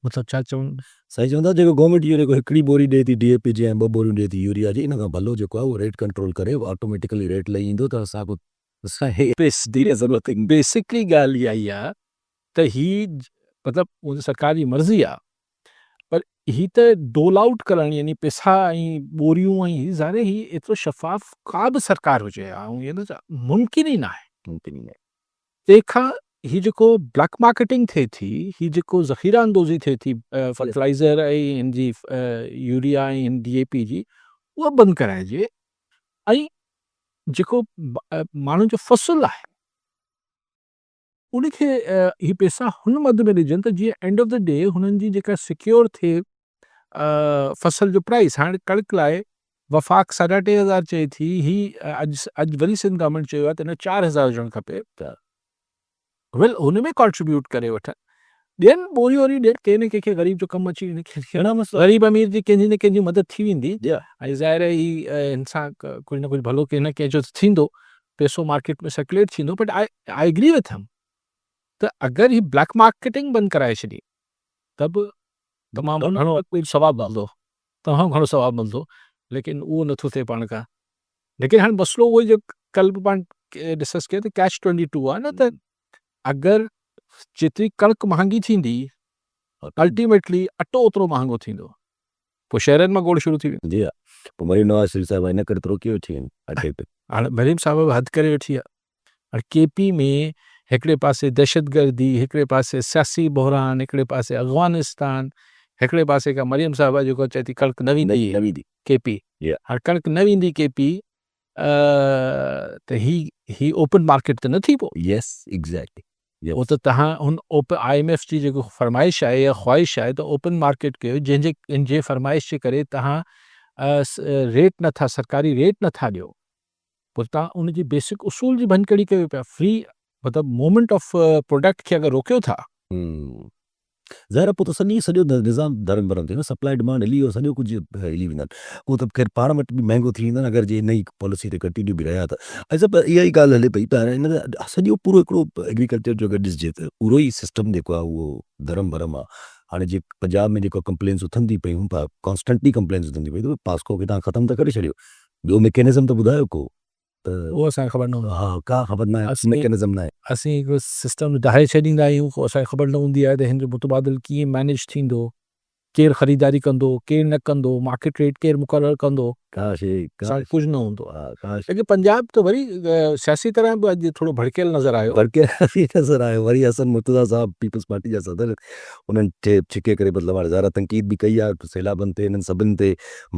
[SPEAKER 2] مطلب ڇا چون؟
[SPEAKER 1] سائين چون ٿا جيڪو گورنمينٽ اهو جيڪو هڪڙي ٻوري ڏئي ٿي ڊي اي پي جي ۽ ٻه ٻوريون ڏئي ٿي يوريا جي ان کان ڀلو جيڪو آهي اهو ريٽ ڪنٽرول ڪري آٽوميٽيڪلي ريٽ لهي ايندو ته اسان ڪو
[SPEAKER 2] ضرورت بيسڪلي ڳالهه اها ئي آهي ته هي مطلب هو ته سرڪار جي مرضي آهي پر هي ته ڊول آئوٽ ڪرڻ يعني پيسا ۽ ٻوريون ۽ هي ظاهر هي ايترو شفاف ڪا به سرڪار هجي آئون ائين نه چوان ممڪن ئي ناهي.
[SPEAKER 1] ممڪن ئي ناهي.
[SPEAKER 2] تنهن کان هي جيڪو بليڪ مارڪيٽنگ ٿئي ٿي، هي جيڪو ذخيره اندوزي ٿئي ٿي فرٽيلائيزر ۽ هن جي يوريا ۽ هن ڊي اي پي جي اها بند ڪرائجي ۽ جيڪو ماڻهن جو فصل آهي ان کي هي پيسا هن مد ۾ ڏجن ته جيئن اينڊ آف the D هنن جي جيڪا سيڪيور ٿئي فصل جو پرائس. هاڻي ڪڻڪ لاء وفاق ساڍا ٽي هزار چئي ٿي، هي اڄ اڄ وري سنڌ گورنمينٽ چيو آهي ته نه 4000 هجڻ کپي ته ويل هن ۾ ڪنٽريبيوٽ ڪري وٺن ڏين ٻوريون وري ڏين ڪنهن نه ڪنهن کي غريب جو ڪم اچي وڃي غريب امير جي ڪنهن جي نه ڪنهن جي مدد ٿي ويندي ۽ ظاهر آهي هي هن سان ڪجهه نه ڪجهه ڀلو ڪنهن نه ڪنهن جو ته ٿيندو پيسو مارڪيٽ ۾ سرڪيوليٽ ٿيندو بٽ I agree with هم ته اگر هي بليڪ مارڪيٽنگ بند ڪرائي ڇڏي ته به تمام گهڻو ثواب ملندو تمام گهڻو ثواب ملندو ليڪن اهو نٿو ٿئي پاڻ کان ليڪن هاڻي مسئلو اهو ئي جو ڪل به پاڻ ڊسڪس ڪيو ته ڪيچ 22 آهي نه ته اگر جيتري ڪڻڪ مهانگي ٿيندي الٽيميٽلي اٽو اوترو مهانگو ٿيندو پوء شهرن مان گوڙ شروع ٿي ويندو.
[SPEAKER 1] جي ها پوء مريم نواز شريف صاحب ان ڪري ته روڪي ويٺي آهن اٽي تي.
[SPEAKER 2] هاڻي مريم صاحب به حد ڪري ويٺي آهي. هاڻي ڪي پي ۾ هڪڙي پاسي دهشتگردي، هڪڙي پاسي سياسي بحران، هڪڙي پاسي افغانستان، هڪڙي پاسي کان مريم صاحبه جيڪو چئي ٿي ڪڻڪ نه ويندي ڪي پي، هاڻي ڪڻڪ نه ويندي ڪي پي ته هي هي اوپن مارڪيٽ ته نه ٿي پوء.
[SPEAKER 1] Yes exactly.
[SPEAKER 2] پوء ته تهان هن I M F جي جيڪو فرمائش آهي يا خواهش آهي ته اوپن مارڪيٽ ڪيو جنهن جي جي فرمائش جي ڪري تهان ريٽ نٿا سرڪاري ريٽ نٿا ڏيو. پوء توهان ان جي بيسڪ اصول جي ڀڃڪڙي ڪيو پيا فري مطلب موومينٽ آف پروڊڪٽ کي اگر روڪيو ٿا.
[SPEAKER 1] ظاهر آهي پوء ته سڄي سڄو نظام درهم برهم ٿي ويندو سپلائي ڊمانڊ هلي ويو سڄو ڪجهه هلي ويندن پوء ته خير پاڻ وٽ به مهنگو ٿي ويندو نه اگر جي ان ئي پاليسي تي ڪنٽينيو به رهيا ته ۽ سڀ اها ئي ڳالهه هلي پئي ته هن سڄو پورو هڪڙو ايگريڪلچر جو اگر ڏسجي ته پورو ئي سسٽم جيڪو آهي اهو درهم برهم آهي هاڻي جي پنجاب ۾ جيڪو ڪمپلينس اٿن ٿي پيون ڪانسٽنٽلي ڪمپلينس اٿن ٿي پيون ته پاسڪو کي تهان ختم ته ڪري ڇڏيو ٻيو ميڪينزم ته ٻڌايو ڪو. ته
[SPEAKER 2] اهو اسان کي خبر نه هوندي.
[SPEAKER 1] ها ڪا خبر ناهي ميڪنزم ناهي.
[SPEAKER 2] اسين هڪڙو سسٽم ڊاهي ڇڏيندا آهيون پوء اسان کي خبر نه هوندي آهي ته هن جو متبادل ڪيئن مينيج ٿيندو، ڪير خريداري ڪندو، ڪير نه ڪندو، مارڪيٽ ريٽ ڪير مقرر ڪندو.
[SPEAKER 1] ڪا شي ڪا
[SPEAKER 2] اسان کي ڪجهه نه هوندو
[SPEAKER 1] آهي. ها ڪا شي.
[SPEAKER 2] ليڪن پنجاب ته وري سياسي طرح به اڄ ٿورو ڀڙڪيل نظر آيو.
[SPEAKER 1] ڀڙڪيل نظر آيو وري حسن مرتضيٰ صاحب پيپلز پارٽي جا صدر انهن کي ڇڪي ڪري مطلب هاڻي ظاهر آهي تنقيد به ڪئي آهي سيلابن تي انهن سڀن تي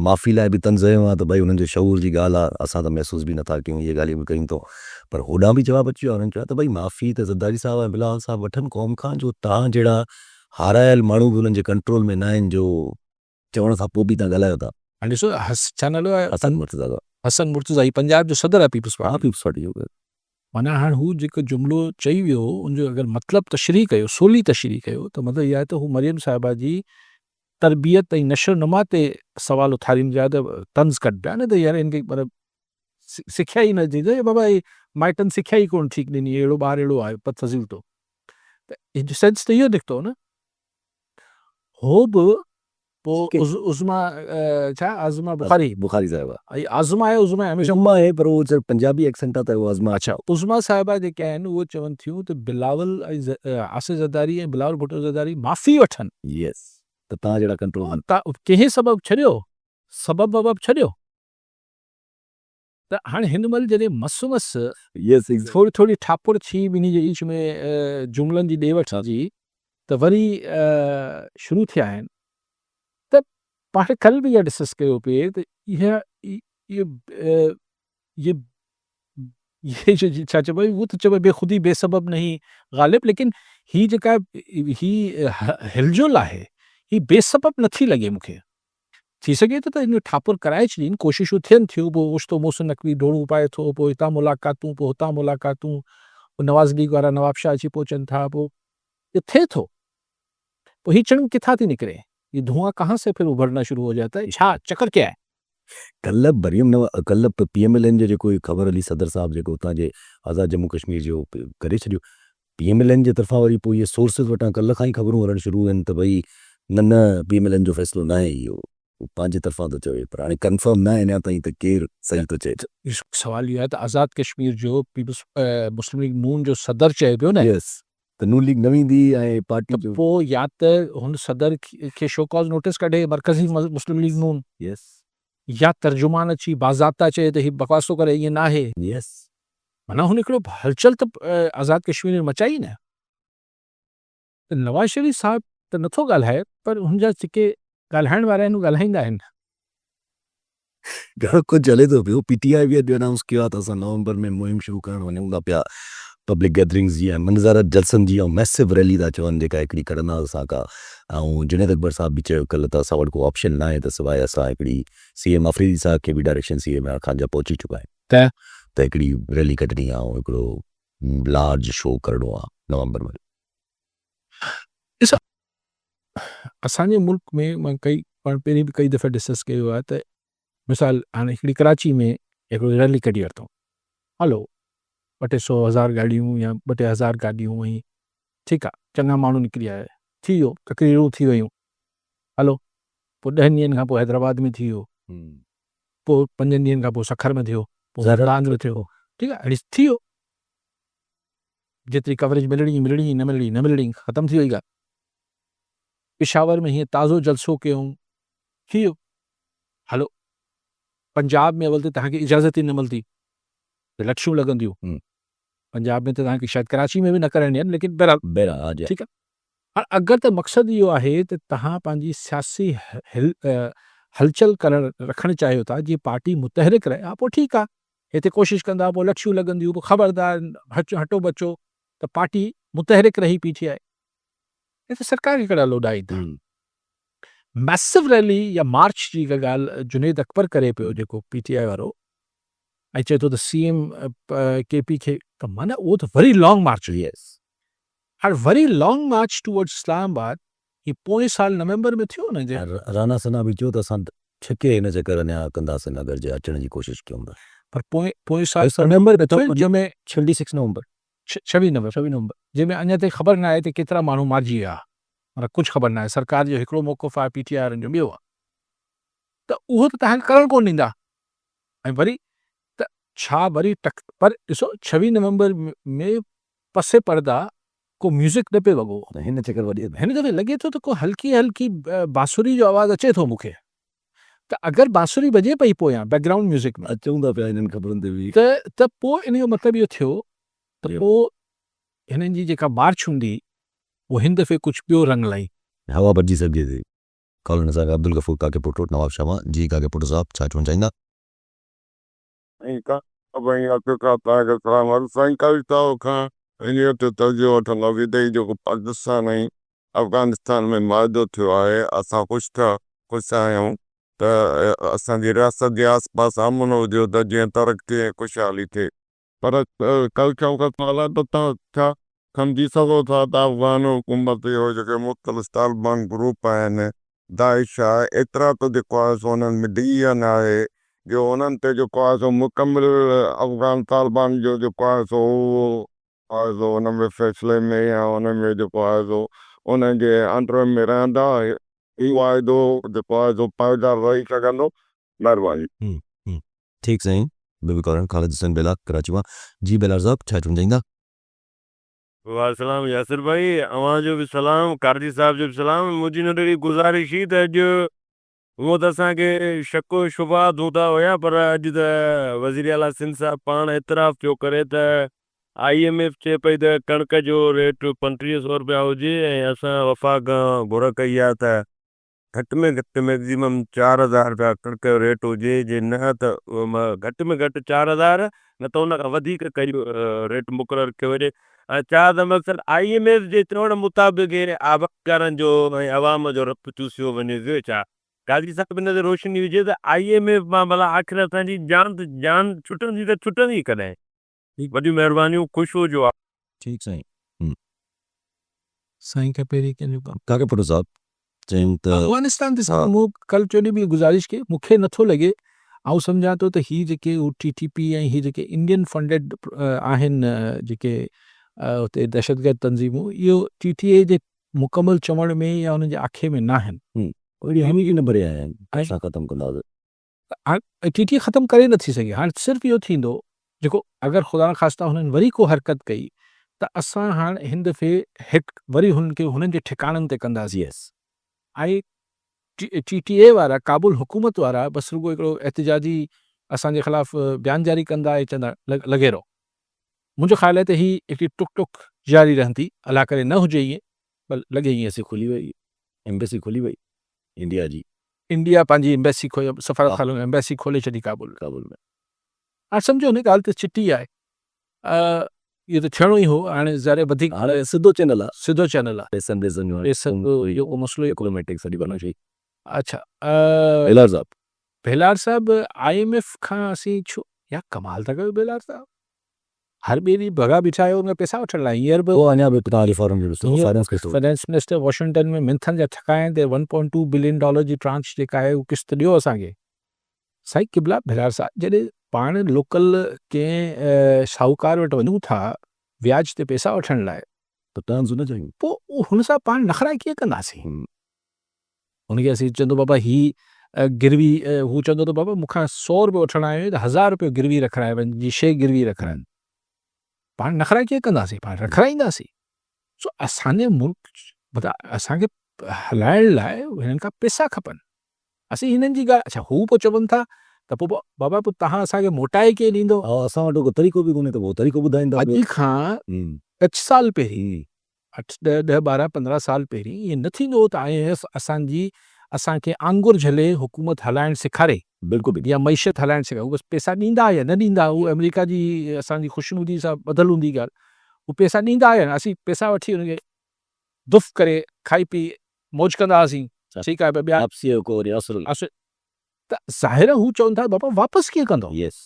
[SPEAKER 1] معافي لاء به طنز هنيو آهي ته ڀئي انهن جي شعور جي ڳالهه آهي اسان ته محسوس به نٿا ڪيون اهي ڳالهيون به ڪيون اٿئون پر هوڏانهن به جواب اچي ويو آهي انهن چيو آهي ته ڀئي معافي ته زرداري صاحب ۽ بلاول صاحب وٺن قوم کان جو توهان جهڙا هارايل ماڻهو به انهن جي ڪنٽرول ۾ ناهن جو چوڻ کان پوء به توهان ڳالهايو ٿا.
[SPEAKER 2] هاڻي ڏسو ڇا نالو آهي؟
[SPEAKER 1] حسن مرتضيٰ صاحب.
[SPEAKER 2] حسن مرتضيٰ هي پنجاب جو صدر آهي پيپلز پارٽي.
[SPEAKER 1] ها پيپلز پارٽي جو.
[SPEAKER 2] معنيٰ هاڻ هو جيڪو جملو چئي ويو ان جو اگر مطلب تشريح ڪيو سولي تشريح ڪيو ته مطلب اهو آهي ته هو مريم صاحبه جي تربيت ۽ نشو نما تي سوال اٿارين پيا ته طنز ڪن پيا نه ته يار هن کي مطلب سکيا ئي نه ٿي ته بابا هي مائٽن سکيا ئي ڪونه ٺيڪ ڏني اهڙو ٻار اهڙو آهي بدفضيل ٿو ته هن جو سينس ته اهو نڪتو نه. هو به پوء عظميٰ ڇا عظميٰ بخاري
[SPEAKER 1] بخاري صاحبه
[SPEAKER 2] هي عظميٰ آهي عظميٰ هميشه
[SPEAKER 1] عظميٰ آهي پر هو صرف پنجابي ايڪسنٽ آهي ته هو عظميٰ
[SPEAKER 2] اڇا عظميٰ صاحبه جيڪي آهن اهي چون ٿيون ته بلاول ۽ آصف زرداري ۽ بلاول ڀٽو زرداري معافي وٺن.
[SPEAKER 1] يس ته توهان جهڙا ڪنٽرول
[SPEAKER 2] ڪنهن سبب ڇڏيو سبب وبب ڇڏيو. ته هاڻي هن مهل جڏهن مس مس ٿوري ٿوري ٺاپر ٿي ٻنهي جي وچ ۾ جملن جي ڏي وٺ جي ته وري شروع ٿيا آهن ته پاڻ ڪل به اها ڊسڪس ڪيو پئي ته اها اهي ڇا چئبو آهي اهو ته چئبو آهي بي خودي بي سبب نهين غالب ليڪن هي جيڪا هي هلجل آهي هي بي سبب نٿي لڳي مون کي. ٿي سگهي ٿو ته ان جو ٺاپر ڪرائي ڇڏين، ڪوششون ٿين ٿيون، پوء اوچتو محسن نقوي ڊوڙون پائي ٿو، پوء هتان ملاقاتون، پوء هتان ملاقاتون، پوء نواز ليگ وارا نوابشاهه اچي پهچن ٿا، پوء اهو ٿئي ٿو. پوء هي چڻنگ ڪٿان ٿي نڪري؟ يي ڌوئان ڪهان سي ڦر اڀرنا شروع هو جاتا هي؟ ڇا چڪر ڪيا هي؟
[SPEAKER 1] ڪلهه مريم نواز ڪلهه پي ايم ايل اين جو جيڪو هي خبر هلي صدر صاحب جيڪو اتان جي آزاد ڄمون ڪشمير جو ڪري ڇڏيو پي ايم ايل اين جي طرفان وري پوء اهي سورسز وٽان ڪلهه کان ئي خبرون هلڻ شروع آهن ته ڀئي نه نه پي ايم ايل اين جو فيصلو ناهي اهو هو پنهنجي طرفان ٿو چوي پر هاڻي ڪنفرم ناهي اڃا تائين ته ڪير صحيح ٿو چئي.
[SPEAKER 2] سوال اهو آهي ته آزاد ڪشمير جو پيپلز مسلم ليگ نون جو صدر چئي پيو نه.
[SPEAKER 1] يس ته نون ليگ نه ويندي ۽ پارٽي
[SPEAKER 2] ته پوء يا ته هن صدر کي شوڪاز نوٽيس ڪڍي مرڪزي مسلم ليگ نون.
[SPEAKER 1] يس.
[SPEAKER 2] يا ترجمان اچي باضابطا چئي ته هي بڪواس ٿو ڪري ائين ناهي.
[SPEAKER 1] يس.
[SPEAKER 2] معنيٰ هن هڪڙو هلچل ته آزاد ڪشمير ۾ مچائي نه. ته نواز شريف صاحب ته نٿو ڳالهائي پر هن جا جيڪي ڳالهائڻ وارا آهن اهي ڳالهائيندا آهن.
[SPEAKER 1] گهڻو ڪجهه هلي ٿو پيو. پي ٽي آء به اڄ انائونس ڪيو آهي ته اسان نومبر ۾ مهم شروع ڪرڻ وڃون ٿا پيا پبلڪ گيدرنگز جي ۽ منظر جلسن جي ۽ ميسو ريلي ٿا چون جيڪا هڪڙي ڪڍندا اسان ڪا ۽ جنيد اڪبر صاحب به چيو ڪلهه ته اسان وٽ ڪو آپشن ناهي ته سواء اسان هڪڙي سي ايم آفريدي صاحب کي به direction C M Imran Khan جا پهچي چڪا آهن
[SPEAKER 2] ته
[SPEAKER 1] ته هڪڙي ريلي ڪڍڻي آهي ۽ هڪڙو لارج شو ڪرڻو آهي نومبر ۾.
[SPEAKER 2] ڏس اسان جي ملڪ ۾ مان ڪئي پاڻ پهرين به ڪئي دفعا ڊسڪس ڪيو آهي ته مثال هاڻي هڪڙي ڪراچي ۾ هڪڙو ريلي ڪڍي ورتو هلو ٻه ٽي سو هزار گاڏيون يا ٻه ٽي هزار گاڏيون ۽ ٺيڪ آ چڱا ماڻهو نڪري آيا ٿي ويو تقريرون ٿي ويون هلو پوء ڏهن ڏينهن کان پوء حيدرآباد ۾ ٿي ويو پوء پنجن ڏينهن کان پوء سکر ۾ ٿيو پوء زرڙاند ۾ ٿيو ٺيڪ آ اهڙي ٿي ويو جيتري ڪوريج ملڻي ملڻي نه ملڻي نه ملڻي ختم ٿي وئي ڳالهه پشاور ۾ هيئن تازو جلسو ڪيائون ٿي ويو هلو پنجاب ۾ اول ته توهان کي اجازت ئي نه ملدي ته لٺيون لڳنديون پنجاب ۾ ته توهان کي شايد ڪراچي ۾ به نه ڪرڻ ڏين ليڪن بهرحال ٺيڪ آهي هاڻ اگر ته مقصد اهو آهي ته توهان پنهنجي سياسي هلچل ڪرڻ رکڻ چاهيو ٿا جيئن پارٽي متحرڪ رهي ها پوء ٺيڪ آهي هتي ڪوشش ڪندا پوء لٺيون لڳنديون پوء خبردار هٽو بچو ته پارٽي متحرڪ رهي پي ٽي آء هي ته سرڪار کي ڪهڙا لوڏا ايندا. ميسو ريلي يا مارچ جي جيڪا ڳالهه جنيد اڪبر ڪري پيو جيڪو پي ٽي آء وارو ۽ چئي ٿو ته سي ايم ڪي پي کي ته معنيٰ اهو ته وري لانگ مارچ هئي.
[SPEAKER 1] يس.
[SPEAKER 2] هاڻ وري لانگ مارچ ٽوورڊز اسلام آباد هي پوئين سال نومبر ۾ ٿيو نه جنهن.
[SPEAKER 1] رانا ثنا به چيو ته اسان ڇڪي هن چڪر اڃا ڪنداسين اگر جي اچڻ جي ڪوشش ڪيون ته.
[SPEAKER 2] پر پوئين پوئين سال نومبر ۾ ٿيو جنهن ۾.
[SPEAKER 1] ڇويهه سڪس نومبر.
[SPEAKER 2] ڇويهه نومبر جنهن ۾ اڃا تائين خبر ناهي ته ڪيترا ماڻهو مارجي ويا. معنيٰ ڪجهه خبر ناهي، سرڪار جو هڪڙو موقف آهي، پي ٽي آء وارن جو ٻيو آهي ته اهو ته توهان کي ڪرڻ ڪونه ڏيندا ۽ وري ته ڇا وري ٽڪ پر ڏسو ڇويهه نومبر ۾ پس پرده ڪو ميوزڪ نه پئي وڳو.
[SPEAKER 1] هن چڪر وڏي.
[SPEAKER 2] هن دفعي لڳي ٿو ته ڪو هلڪي هلڪي بانسري جو آواز اچي ٿو مون کي ته اگر بانسري وڄي پئي پويان بيڪ گرائونڊ ميوزڪ ۾.
[SPEAKER 1] اچون ٿا پيا هنن خبرن تي به.
[SPEAKER 2] ته ته پوء ان جو مطلب اهو ٿيو ته پوء هنن جي جيڪا مارچ هوندي اهو هن دفعي ڪجهه ٻيو رنگ لائين.
[SPEAKER 1] هوا بچي سگهجي ٿي. ڪالر اسان کي عبدالغفور ڪاڪيپوٽو نوابشاهه مان جي ڪاڪيپوٽو صاحب ڇا چوڻ چاهيندا.
[SPEAKER 8] سائين ڪا ڀائي اڳ کان توهان کي سلام عرض سائين قاضي صاحب کان انهيء تي توجهه وٺنداسين ته هي جيڪو پاڪستان ۽ افغانستان ۾ معاهدو ٿيو آهي اسان خوش ٿيا خوش آهيون ته اسان جي رياست جي آس پاس امن هجيو ته جيئن ترقي ۽ خوشحالي ٿئي پر قاضي صاحب کان سوال آهي ته توهان ڇا سمجهي سگهو ٿا ته افغان حڪومت اهو جيڪي مختلف طالبان گروپ آهن داعش آهي ايترا ته جيڪو آهي سو انهن ۾ ڊويزن آهي جو انهن تي جيڪو آهي سو مڪمل افغان طالبان جو جيڪو آهي سو اهو آهي سو ان ۾ فيصلي ۾ يا ان ۾ جيڪو آهي سو انهن جي انڊر ۾ رهندا هي معاهدو جيڪو آهي سو پائيدار رهي سگهندو مهرباني.
[SPEAKER 1] ٺيڪ سائين بيبي ڪالر خالد حسين بيلاڪ ڪراچي مان جي بيلاڪ صاحب ڇا چوڻ چاهيندا.
[SPEAKER 4] وعليڪم السلام ياسر ڀائي اوهان جو به سلام قاضي صاحب جو به سلام منهنجي ننڍڙي گذارش هي ته اڄ هونء ته اسان کي شڪ و شبهات هوندا هيا پر اڄ ته وزير اعليٰ سنڌ صاحب پاڻ اعتراف پيو ڪري ته I M F چئي پئي ته ڪڻڪ جو ريٽ 35 سو رپيا هجي ۽ اسان وفاق کان گهر ڪئي آهي ته گهٽ ۾ گهٽ ميڪزيمم 4000 رپيا ڪڻڪ جو ريٽ هجي جي نه ته گهٽ ۾ گهٽ 4000 نه ته ان کان وڌيڪ ڪئي ريٽ مقرر ڪيو وڃي ۽ چاهه ته مقصد I M F جي چوڻ مطابق آبادگارن جو ۽ عوام جو رت چوسيو وڃي ٿو ڇا قاضي صاحب ان تي روشني وجهي ته I M F مان ڀلا آخر اسان جي جان جان ڇٽندي ته ڇٽندي ڪڏهن وڏيون مهربانيون خوش هجو.
[SPEAKER 1] ٺيڪ سائين.
[SPEAKER 2] سائين کان پهرين ڪنهن جو ڪم.
[SPEAKER 1] ڪاڪي پٽو صاحب چيم ته.
[SPEAKER 2] افغانستان تي سائين مون ڪل چوڏهين به گذارش ڪئي مون کي نٿو لڳي آئون سمجهان ٿو ته هي جيڪي هو ٽي ٽي پي ۽ هي جيڪي انڊين فنڊيڊ آهن جيڪي اتي دهشتگرد تنظيمون اهو ٽي ٽي اي جي مڪمل چوڻ ۾ يا انهن جي آکي ۾ ناهن.
[SPEAKER 1] اهڙي حمي ڪي نه ڀري آيا آهن اسان ختم ڪنداسين.
[SPEAKER 2] هاڻ ٽي ٽي ختم ڪري نٿي سگهي هاڻ صرف اهو ٿيندو جيڪو اگر خدا نخواسته هنن وري ڪو حرڪت ڪئي ته اسان هاڻ هن دفعي هٽ وري هنن کي هنن جي ٺڪاڻن تي ڪنداسين ۽ ٽي ٽي اي وارا ڪابل حڪومت وارا بس رڳو هڪڙو احتجاجي اسان جي خلاف بيان جاري ڪندا ۽ چوندا لڳي رهو منهنجو خيال آهي ته هي هڪڙي ٽڪ ٽڪ جاري رهندي الله ڪري نه هجي ائين پر لڳي ائين.
[SPEAKER 1] ايمبيسي کلي وئي ايمبيسي کلي وئي انڊيا جي.
[SPEAKER 2] انڊيا پنهنجي ايمبيسي کولي سفارت خانو ايمبيسي کولي ڇڏي ڪابل ۾.
[SPEAKER 1] ڪابل ۾.
[SPEAKER 2] هاڻ سمجهو ان ڳالهه ته چٽي آهي اهو ته ٿيڻو ئي هو هاڻي ظاهر وڌيڪ
[SPEAKER 1] هاڻي سڌو چينل آهي.
[SPEAKER 2] سڌو چينل آهي.
[SPEAKER 1] پيسن ٻيسن جو
[SPEAKER 2] پيسن جو اهو ڪو مسئلو ئي
[SPEAKER 1] ڊپلوميٽڪ سڄي بنا شئي.
[SPEAKER 2] اڇا
[SPEAKER 1] ڀيلار صاحب.
[SPEAKER 2] ڀيلار صاحب I M F کان اسين ڇو يا ڪمال ٿا ڪيو ڀيلار صاحب. هر ٻئي ڏينهن ڀڳا بيٺا آهيو ان کان پئسا وٺڻ لاء هينئر به
[SPEAKER 1] هو اڃا به توهان جي فارم جو ڏسو finance case
[SPEAKER 2] finance minister Washington ۾ منٿن جا ٿڪا آهن ته one point two billion dollar جي ٽرانچ جيڪا آهي اهو قسط ڏيو اسان کي. سائين قبلا ڀيرار صاحب جڏهن پاڻ لوڪل ڪنهن شاهوڪار وٽ وڃون ٿا وياج تي پئسا وٺڻ لاء
[SPEAKER 1] ته ٽرمز نه چاهيون.
[SPEAKER 2] پوء هن سان پاڻ نخرا ڪيئن ڪنداسين؟ هن کي اسين چوندو بابا هي گروي هو چوندو ته بابا مون کان سو روپيو وٺڻ آيو آهين ته هزار روپيو گروي رکرائي وڃ جي شيء گروي رکرائن. پاڻ نخرا ڪيئن ڪنداسين پاڻ رکرائينداسين. سو اسان جي ملڪ مطلب اسان کي هلائڻ لاء هنن کان پئسا کپن. اسين هنن جي ڳالهه اڇا هو پوء چون ٿا ته پوء بابا پوء توهان اسان کي موٽائي ڪيئن ڏيندو؟
[SPEAKER 1] ها اسان وٽ ڪو طريقو به ڪونهي ته پوء طريقو ٻڌائين ٿا.
[SPEAKER 2] اڄ کان ڳچ سال پهرين اٺ، ڏهه، ڏهه، 12، 15 سال پهرين ائين نه ٿيندو هو ته I M F اسان جي اسان کي آڱر جهلي حڪومت هلائڻ سيکاري
[SPEAKER 1] بلڪل
[SPEAKER 2] يا معيشت هلائڻ سيکاري هو بس پئسا ڏيندا يا نه ڏيندا هو آمريڪا جي اسان جي خوشنودي سان ٻڌل هوندي ڳالهه هو پئسا ڏيندا يا نه اسين پئسا وٺي ان کي دف ڪري کائي پي موج ڪندا هئاسين ٺيڪ آهي ٻيا
[SPEAKER 1] واپسيء جو ڪو وري اثر
[SPEAKER 2] اثر ته ظاهر آهي هو چون ٿا بابا واپس ڪيئن ڪندو؟
[SPEAKER 1] يس.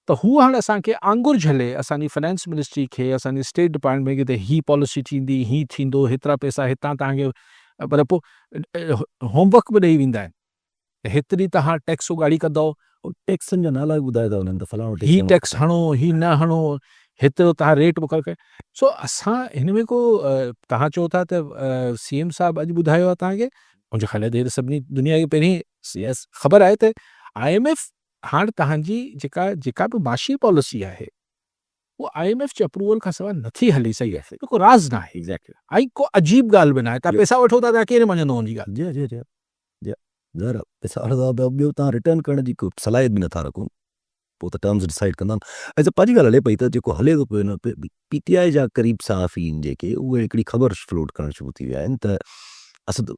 [SPEAKER 2] ته هو هاڻ اسان کي آڱر جهلي اسان جي فنانس منسٽري کي اسان جي اسٽيٽ ڊپارٽمينٽ کي ته هي پاليسي ٿيندي هي ٿيندو هيترا پئسا هتان توهان کي پر پوء هوم ورڪ به ڏئي ويندا آهن ته هيتري توهان ٽيڪس اڳاڙي ڪندؤ.
[SPEAKER 1] ٽيڪسن جا نالا به ٻڌائي ٿا وڃن ته فلاڻو
[SPEAKER 2] ٽيڪس هي ٽيڪس هڻو هي نه هڻو هيترو توهان ريٽ مقرر ڪريو سو اسان هن ۾ ڪو توهان چئو ٿا ته سي ايم صاحب اڄ ٻڌايو آهي توهان کي منهنجو خيال آهي ته هي ته سڀني دنيا کي پهرين خبر آهي ته I M F هاڻ توهان جي جيڪا جيڪا به معاشي پاليسي آهي اها I M F جي اپروول کان سواء نٿي هلي سگهي. اهو ڪو راز ناهي ۽ ڪو عجيب ڳالهه به ناهي. توهان پئسا وٺو ٿا ته ڪير مڃندو ان جي ڳالهه.
[SPEAKER 1] جي جي جي جي ظاهر آهي پئسا وٺو ٿا ٻيو توهان ريٽرن ڪرڻ جي ڪو صلاحيت به نٿا رکو پوء ته ٽرمز ڊسائيڊ ڪندا نه. اڇا پنهنجي ڳالهه هلي پئي ته جيڪو هلي ٿو پيو هن وقت پي ٽي آء جا قريب صحافي آهن جيڪي اهي هڪڙي خبر فلوٽ ڪرڻ شروع ٿي ويا آهن ته اسد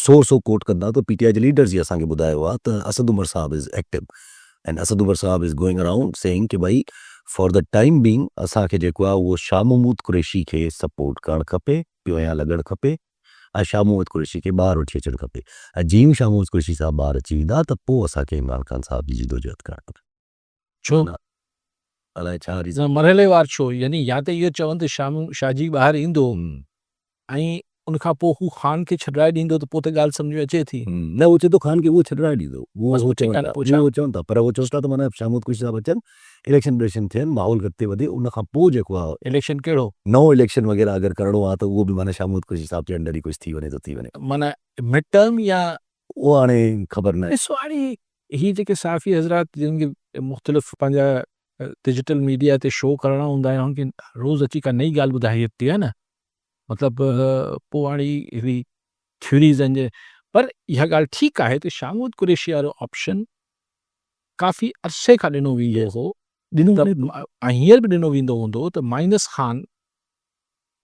[SPEAKER 1] سورس هو ڪوٽ ڪندا ته پي ٽي آء جي ليڊرز ئي اسان کي ٻڌايو آهي ته اسد عمر صاحب از ايڪٽو ۽ اسد عمر صاحب is going around saying ڪي ڀائي فار the time being اسان کي جيڪو آهي اهو شاهه محمود قريشي کي سپورٽ ڪرڻ کپي پويان لڳڻ کپي ۽ شاهه محمود قريشي کي ٻاهر وٺي اچڻ کپي ۽ جيئن ئي شاهه محمود قريشي صاحب ٻاهر اچي ويندا ته پوء اسان کي عمران خان صاحب جي جدوجهد ڪرڻ کپي.
[SPEAKER 2] ڇو؟
[SPEAKER 1] الائي ڇا ريزن.
[SPEAKER 2] مرحليوار ڇو؟ يعني يا ته اهو چون ته شاهه جي ٻاهر ايندو ۽ ان کان پوء هو خان کي ڇڏرائي ڏيندو ته پوء ته ڳالهه سمجهه ۾ اچي ٿي.
[SPEAKER 1] نه هو چئي ٿو خان کي اهو ڇڏرائي ڏيندو. اهو چون ٿا اهو چون ٿا پر هو چون ٿا ته معنيٰ شاهه محمود قريشي صاحب اچن اليڪشن ٻليڪشن ٿين ماحول اڳتي وڌي ان کان پوء جيڪو آهي.
[SPEAKER 2] اليڪشن ڪهڙو؟
[SPEAKER 1] نئون اليڪشن وغيره اگر ڪرڻو آهي ته اهو به معنيٰ شاهه محمود قريشي صاحب جي انڊر ئي ڪجهه ٿي وڃي ته ٿي وڃي.
[SPEAKER 2] معنيٰ مڊ ٽرم يا.
[SPEAKER 1] اهو هاڻي خبر ناهي.
[SPEAKER 2] ڏسو هاڻي هي جيڪي صحافي حضرات جن کي مختلف پنهنجا ڊجيٽل ميڊيا تي شو ڪرڻا هوندا آهن انهن کي روز اچي ڪا نئين ڳالهه ٻڌائي ٿي آهي نه مطلب پوء هاڻي هڪڙي ٿيوريز آهن جي پر اها ڳالهه ٺيڪ آهي ته شاهه محمود قريشي وارو آپشن ڪافي عرصي کان ڏنو ويندو هو ڏنو ۽ هينئر به ڏنو ويندو هوندو ته مائنس خان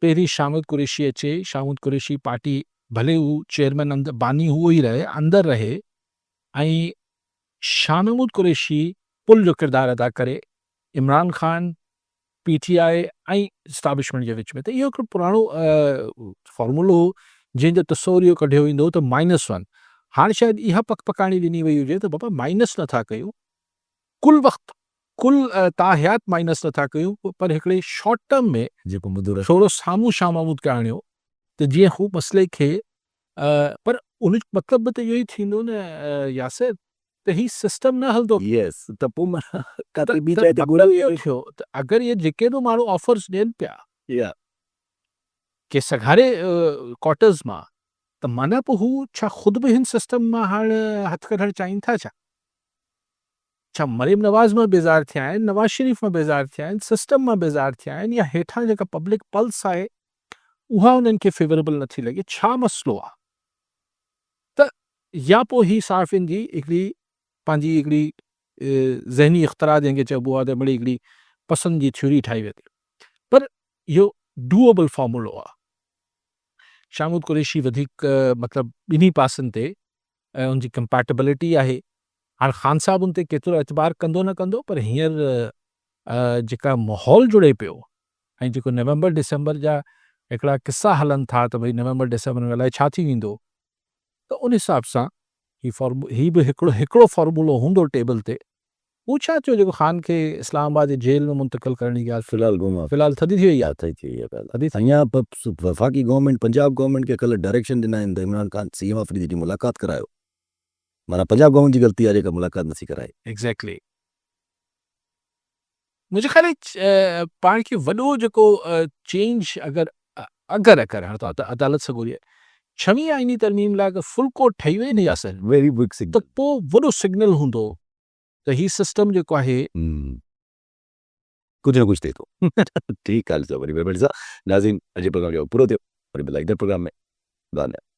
[SPEAKER 2] پهرين شاهه محمود قريشي اچي شاهه محمود قريشي پارٽي ڀلي هو چيئرمين اندر باني هو ئي رهي اندر رهي ۽ شاهه محمود قريشي پل جو ڪردار ادا ڪري Imran Khan, P T I ۽ establishment جي وچ ۾ ته اهو هڪڙو پراڻو فارمولو هو جنهن جو تصور اهو ڪڍيو ويندو هو ته مائنس ون هاڻ شايد اها پڪ پڪاڻي ڏني وئي هجي ته بابا مائنس نٿا ڪيون ڪل وقت ڪل تاحيات مائنس نٿا ڪيون پر هڪڙي شارٽ ٽرم ۾
[SPEAKER 1] جيڪو مدو
[SPEAKER 2] ٿورو سامهون شاهه محمود کي آڻيو ته جيئن هو مسئلي کي پر ان جو مطلب به ته اهو ئي ٿيندو نه ياسر ته هي سسٽم نه هلندو.
[SPEAKER 1] يس ته پوء معنيٰ ڪاٿي ٻي جاء تي ڳولڻ
[SPEAKER 2] اهو ٿيو ته اگر اهي جيڪي به ماڻهو آفرز ڏين پيا ڪي سگهاري ڪوارٽرز مان ته معنيٰ پوء هو ڇا خود به هن سسٽم مان هاڻ هٿ ڪڍڻ چاهين ٿا ڇا؟ ڇا مريم نواز مان بيزار ٿيا آهن، نواز شريف مان بيزار ٿيا آهن، سسٽم مان بيزار ٿيا آهن يا هيٺان جيڪا پبلڪ پلس آهي اها انهن کي فيوريبل نٿي لڳي، ڇا مسئلو آ ته يا پوء هي صحافين جي هڪڙي پنهنجي هڪڙي ذهني اختراع جنهن کي چئبو آ ته مڙئي هڪڙي پسند جي ٿيوري ٺاهي ويندي پر اهو ڊوئبل فارمولو آ. شاهه محمود قريشي وڌيڪ مطلب ٻنهي پاسن تي ان جي ڪمپيٽبلٽي آهي. هاڻ خان صاحب ان تي ڪيترو اعتبار ڪندو نه ڪندو پر هينئر جيڪا ماحول جڙي پيو ۽ جيڪو نومبر ڊسمبر جا هڪڙا قصا هلن ٿا ته ڀئي نومبر ڊسمبر ۾ الائي ڇا ٿي ويندو ته ان حساب سان هي فارمو هي به هڪڙو هڪڙو فارمولو هوندو ٽيبل تي. هو ڇا ٿيو جيڪو خان کي اسلام آباد جي جيل ۾ منتقل ڪرڻ جي ڳالهه
[SPEAKER 1] في الحال گم آهي.
[SPEAKER 2] في الحال ٿڌي ٿي وئي آهي.
[SPEAKER 1] ٿڌي ٿي وئي آهي ڳالهه. اڃا وفاقي گورنمينٽ پنجاب گورنمينٽ کي ڪلهه ڊائريڪشن ڏنا آهن ته عمران خان سي ايم آفريدي جي ملاقات ڪرايو. معنيٰ پنجاب گورنمينٽ جي غلطي آهي جيڪا ملاقات نٿي ڪرائي.
[SPEAKER 2] ايگزيڪٽلي. منهنجي خيال ۾ پاڻ کي وڏو جيڪو چينج اگر اگر اگر هاڻ ته عدالت سڳوري آهي ڇويهين آئيني ترميم لاء اگر فل ڪورٽ ٺهي وئي نه ياسر
[SPEAKER 1] ويري بگ سگنل
[SPEAKER 2] ته پوء وڏو سگنل هوندو ته هي سسٽم جيڪو آهي
[SPEAKER 1] ڪجهه نه ڪجهه ٿئي ٿو. ٺيڪ آهي وري مهرباني سان ناظرين اڄ جو پروگرام جو پورو ٿيو وري ملان ايندڙ پروگرام ۾ خدا نگهبان.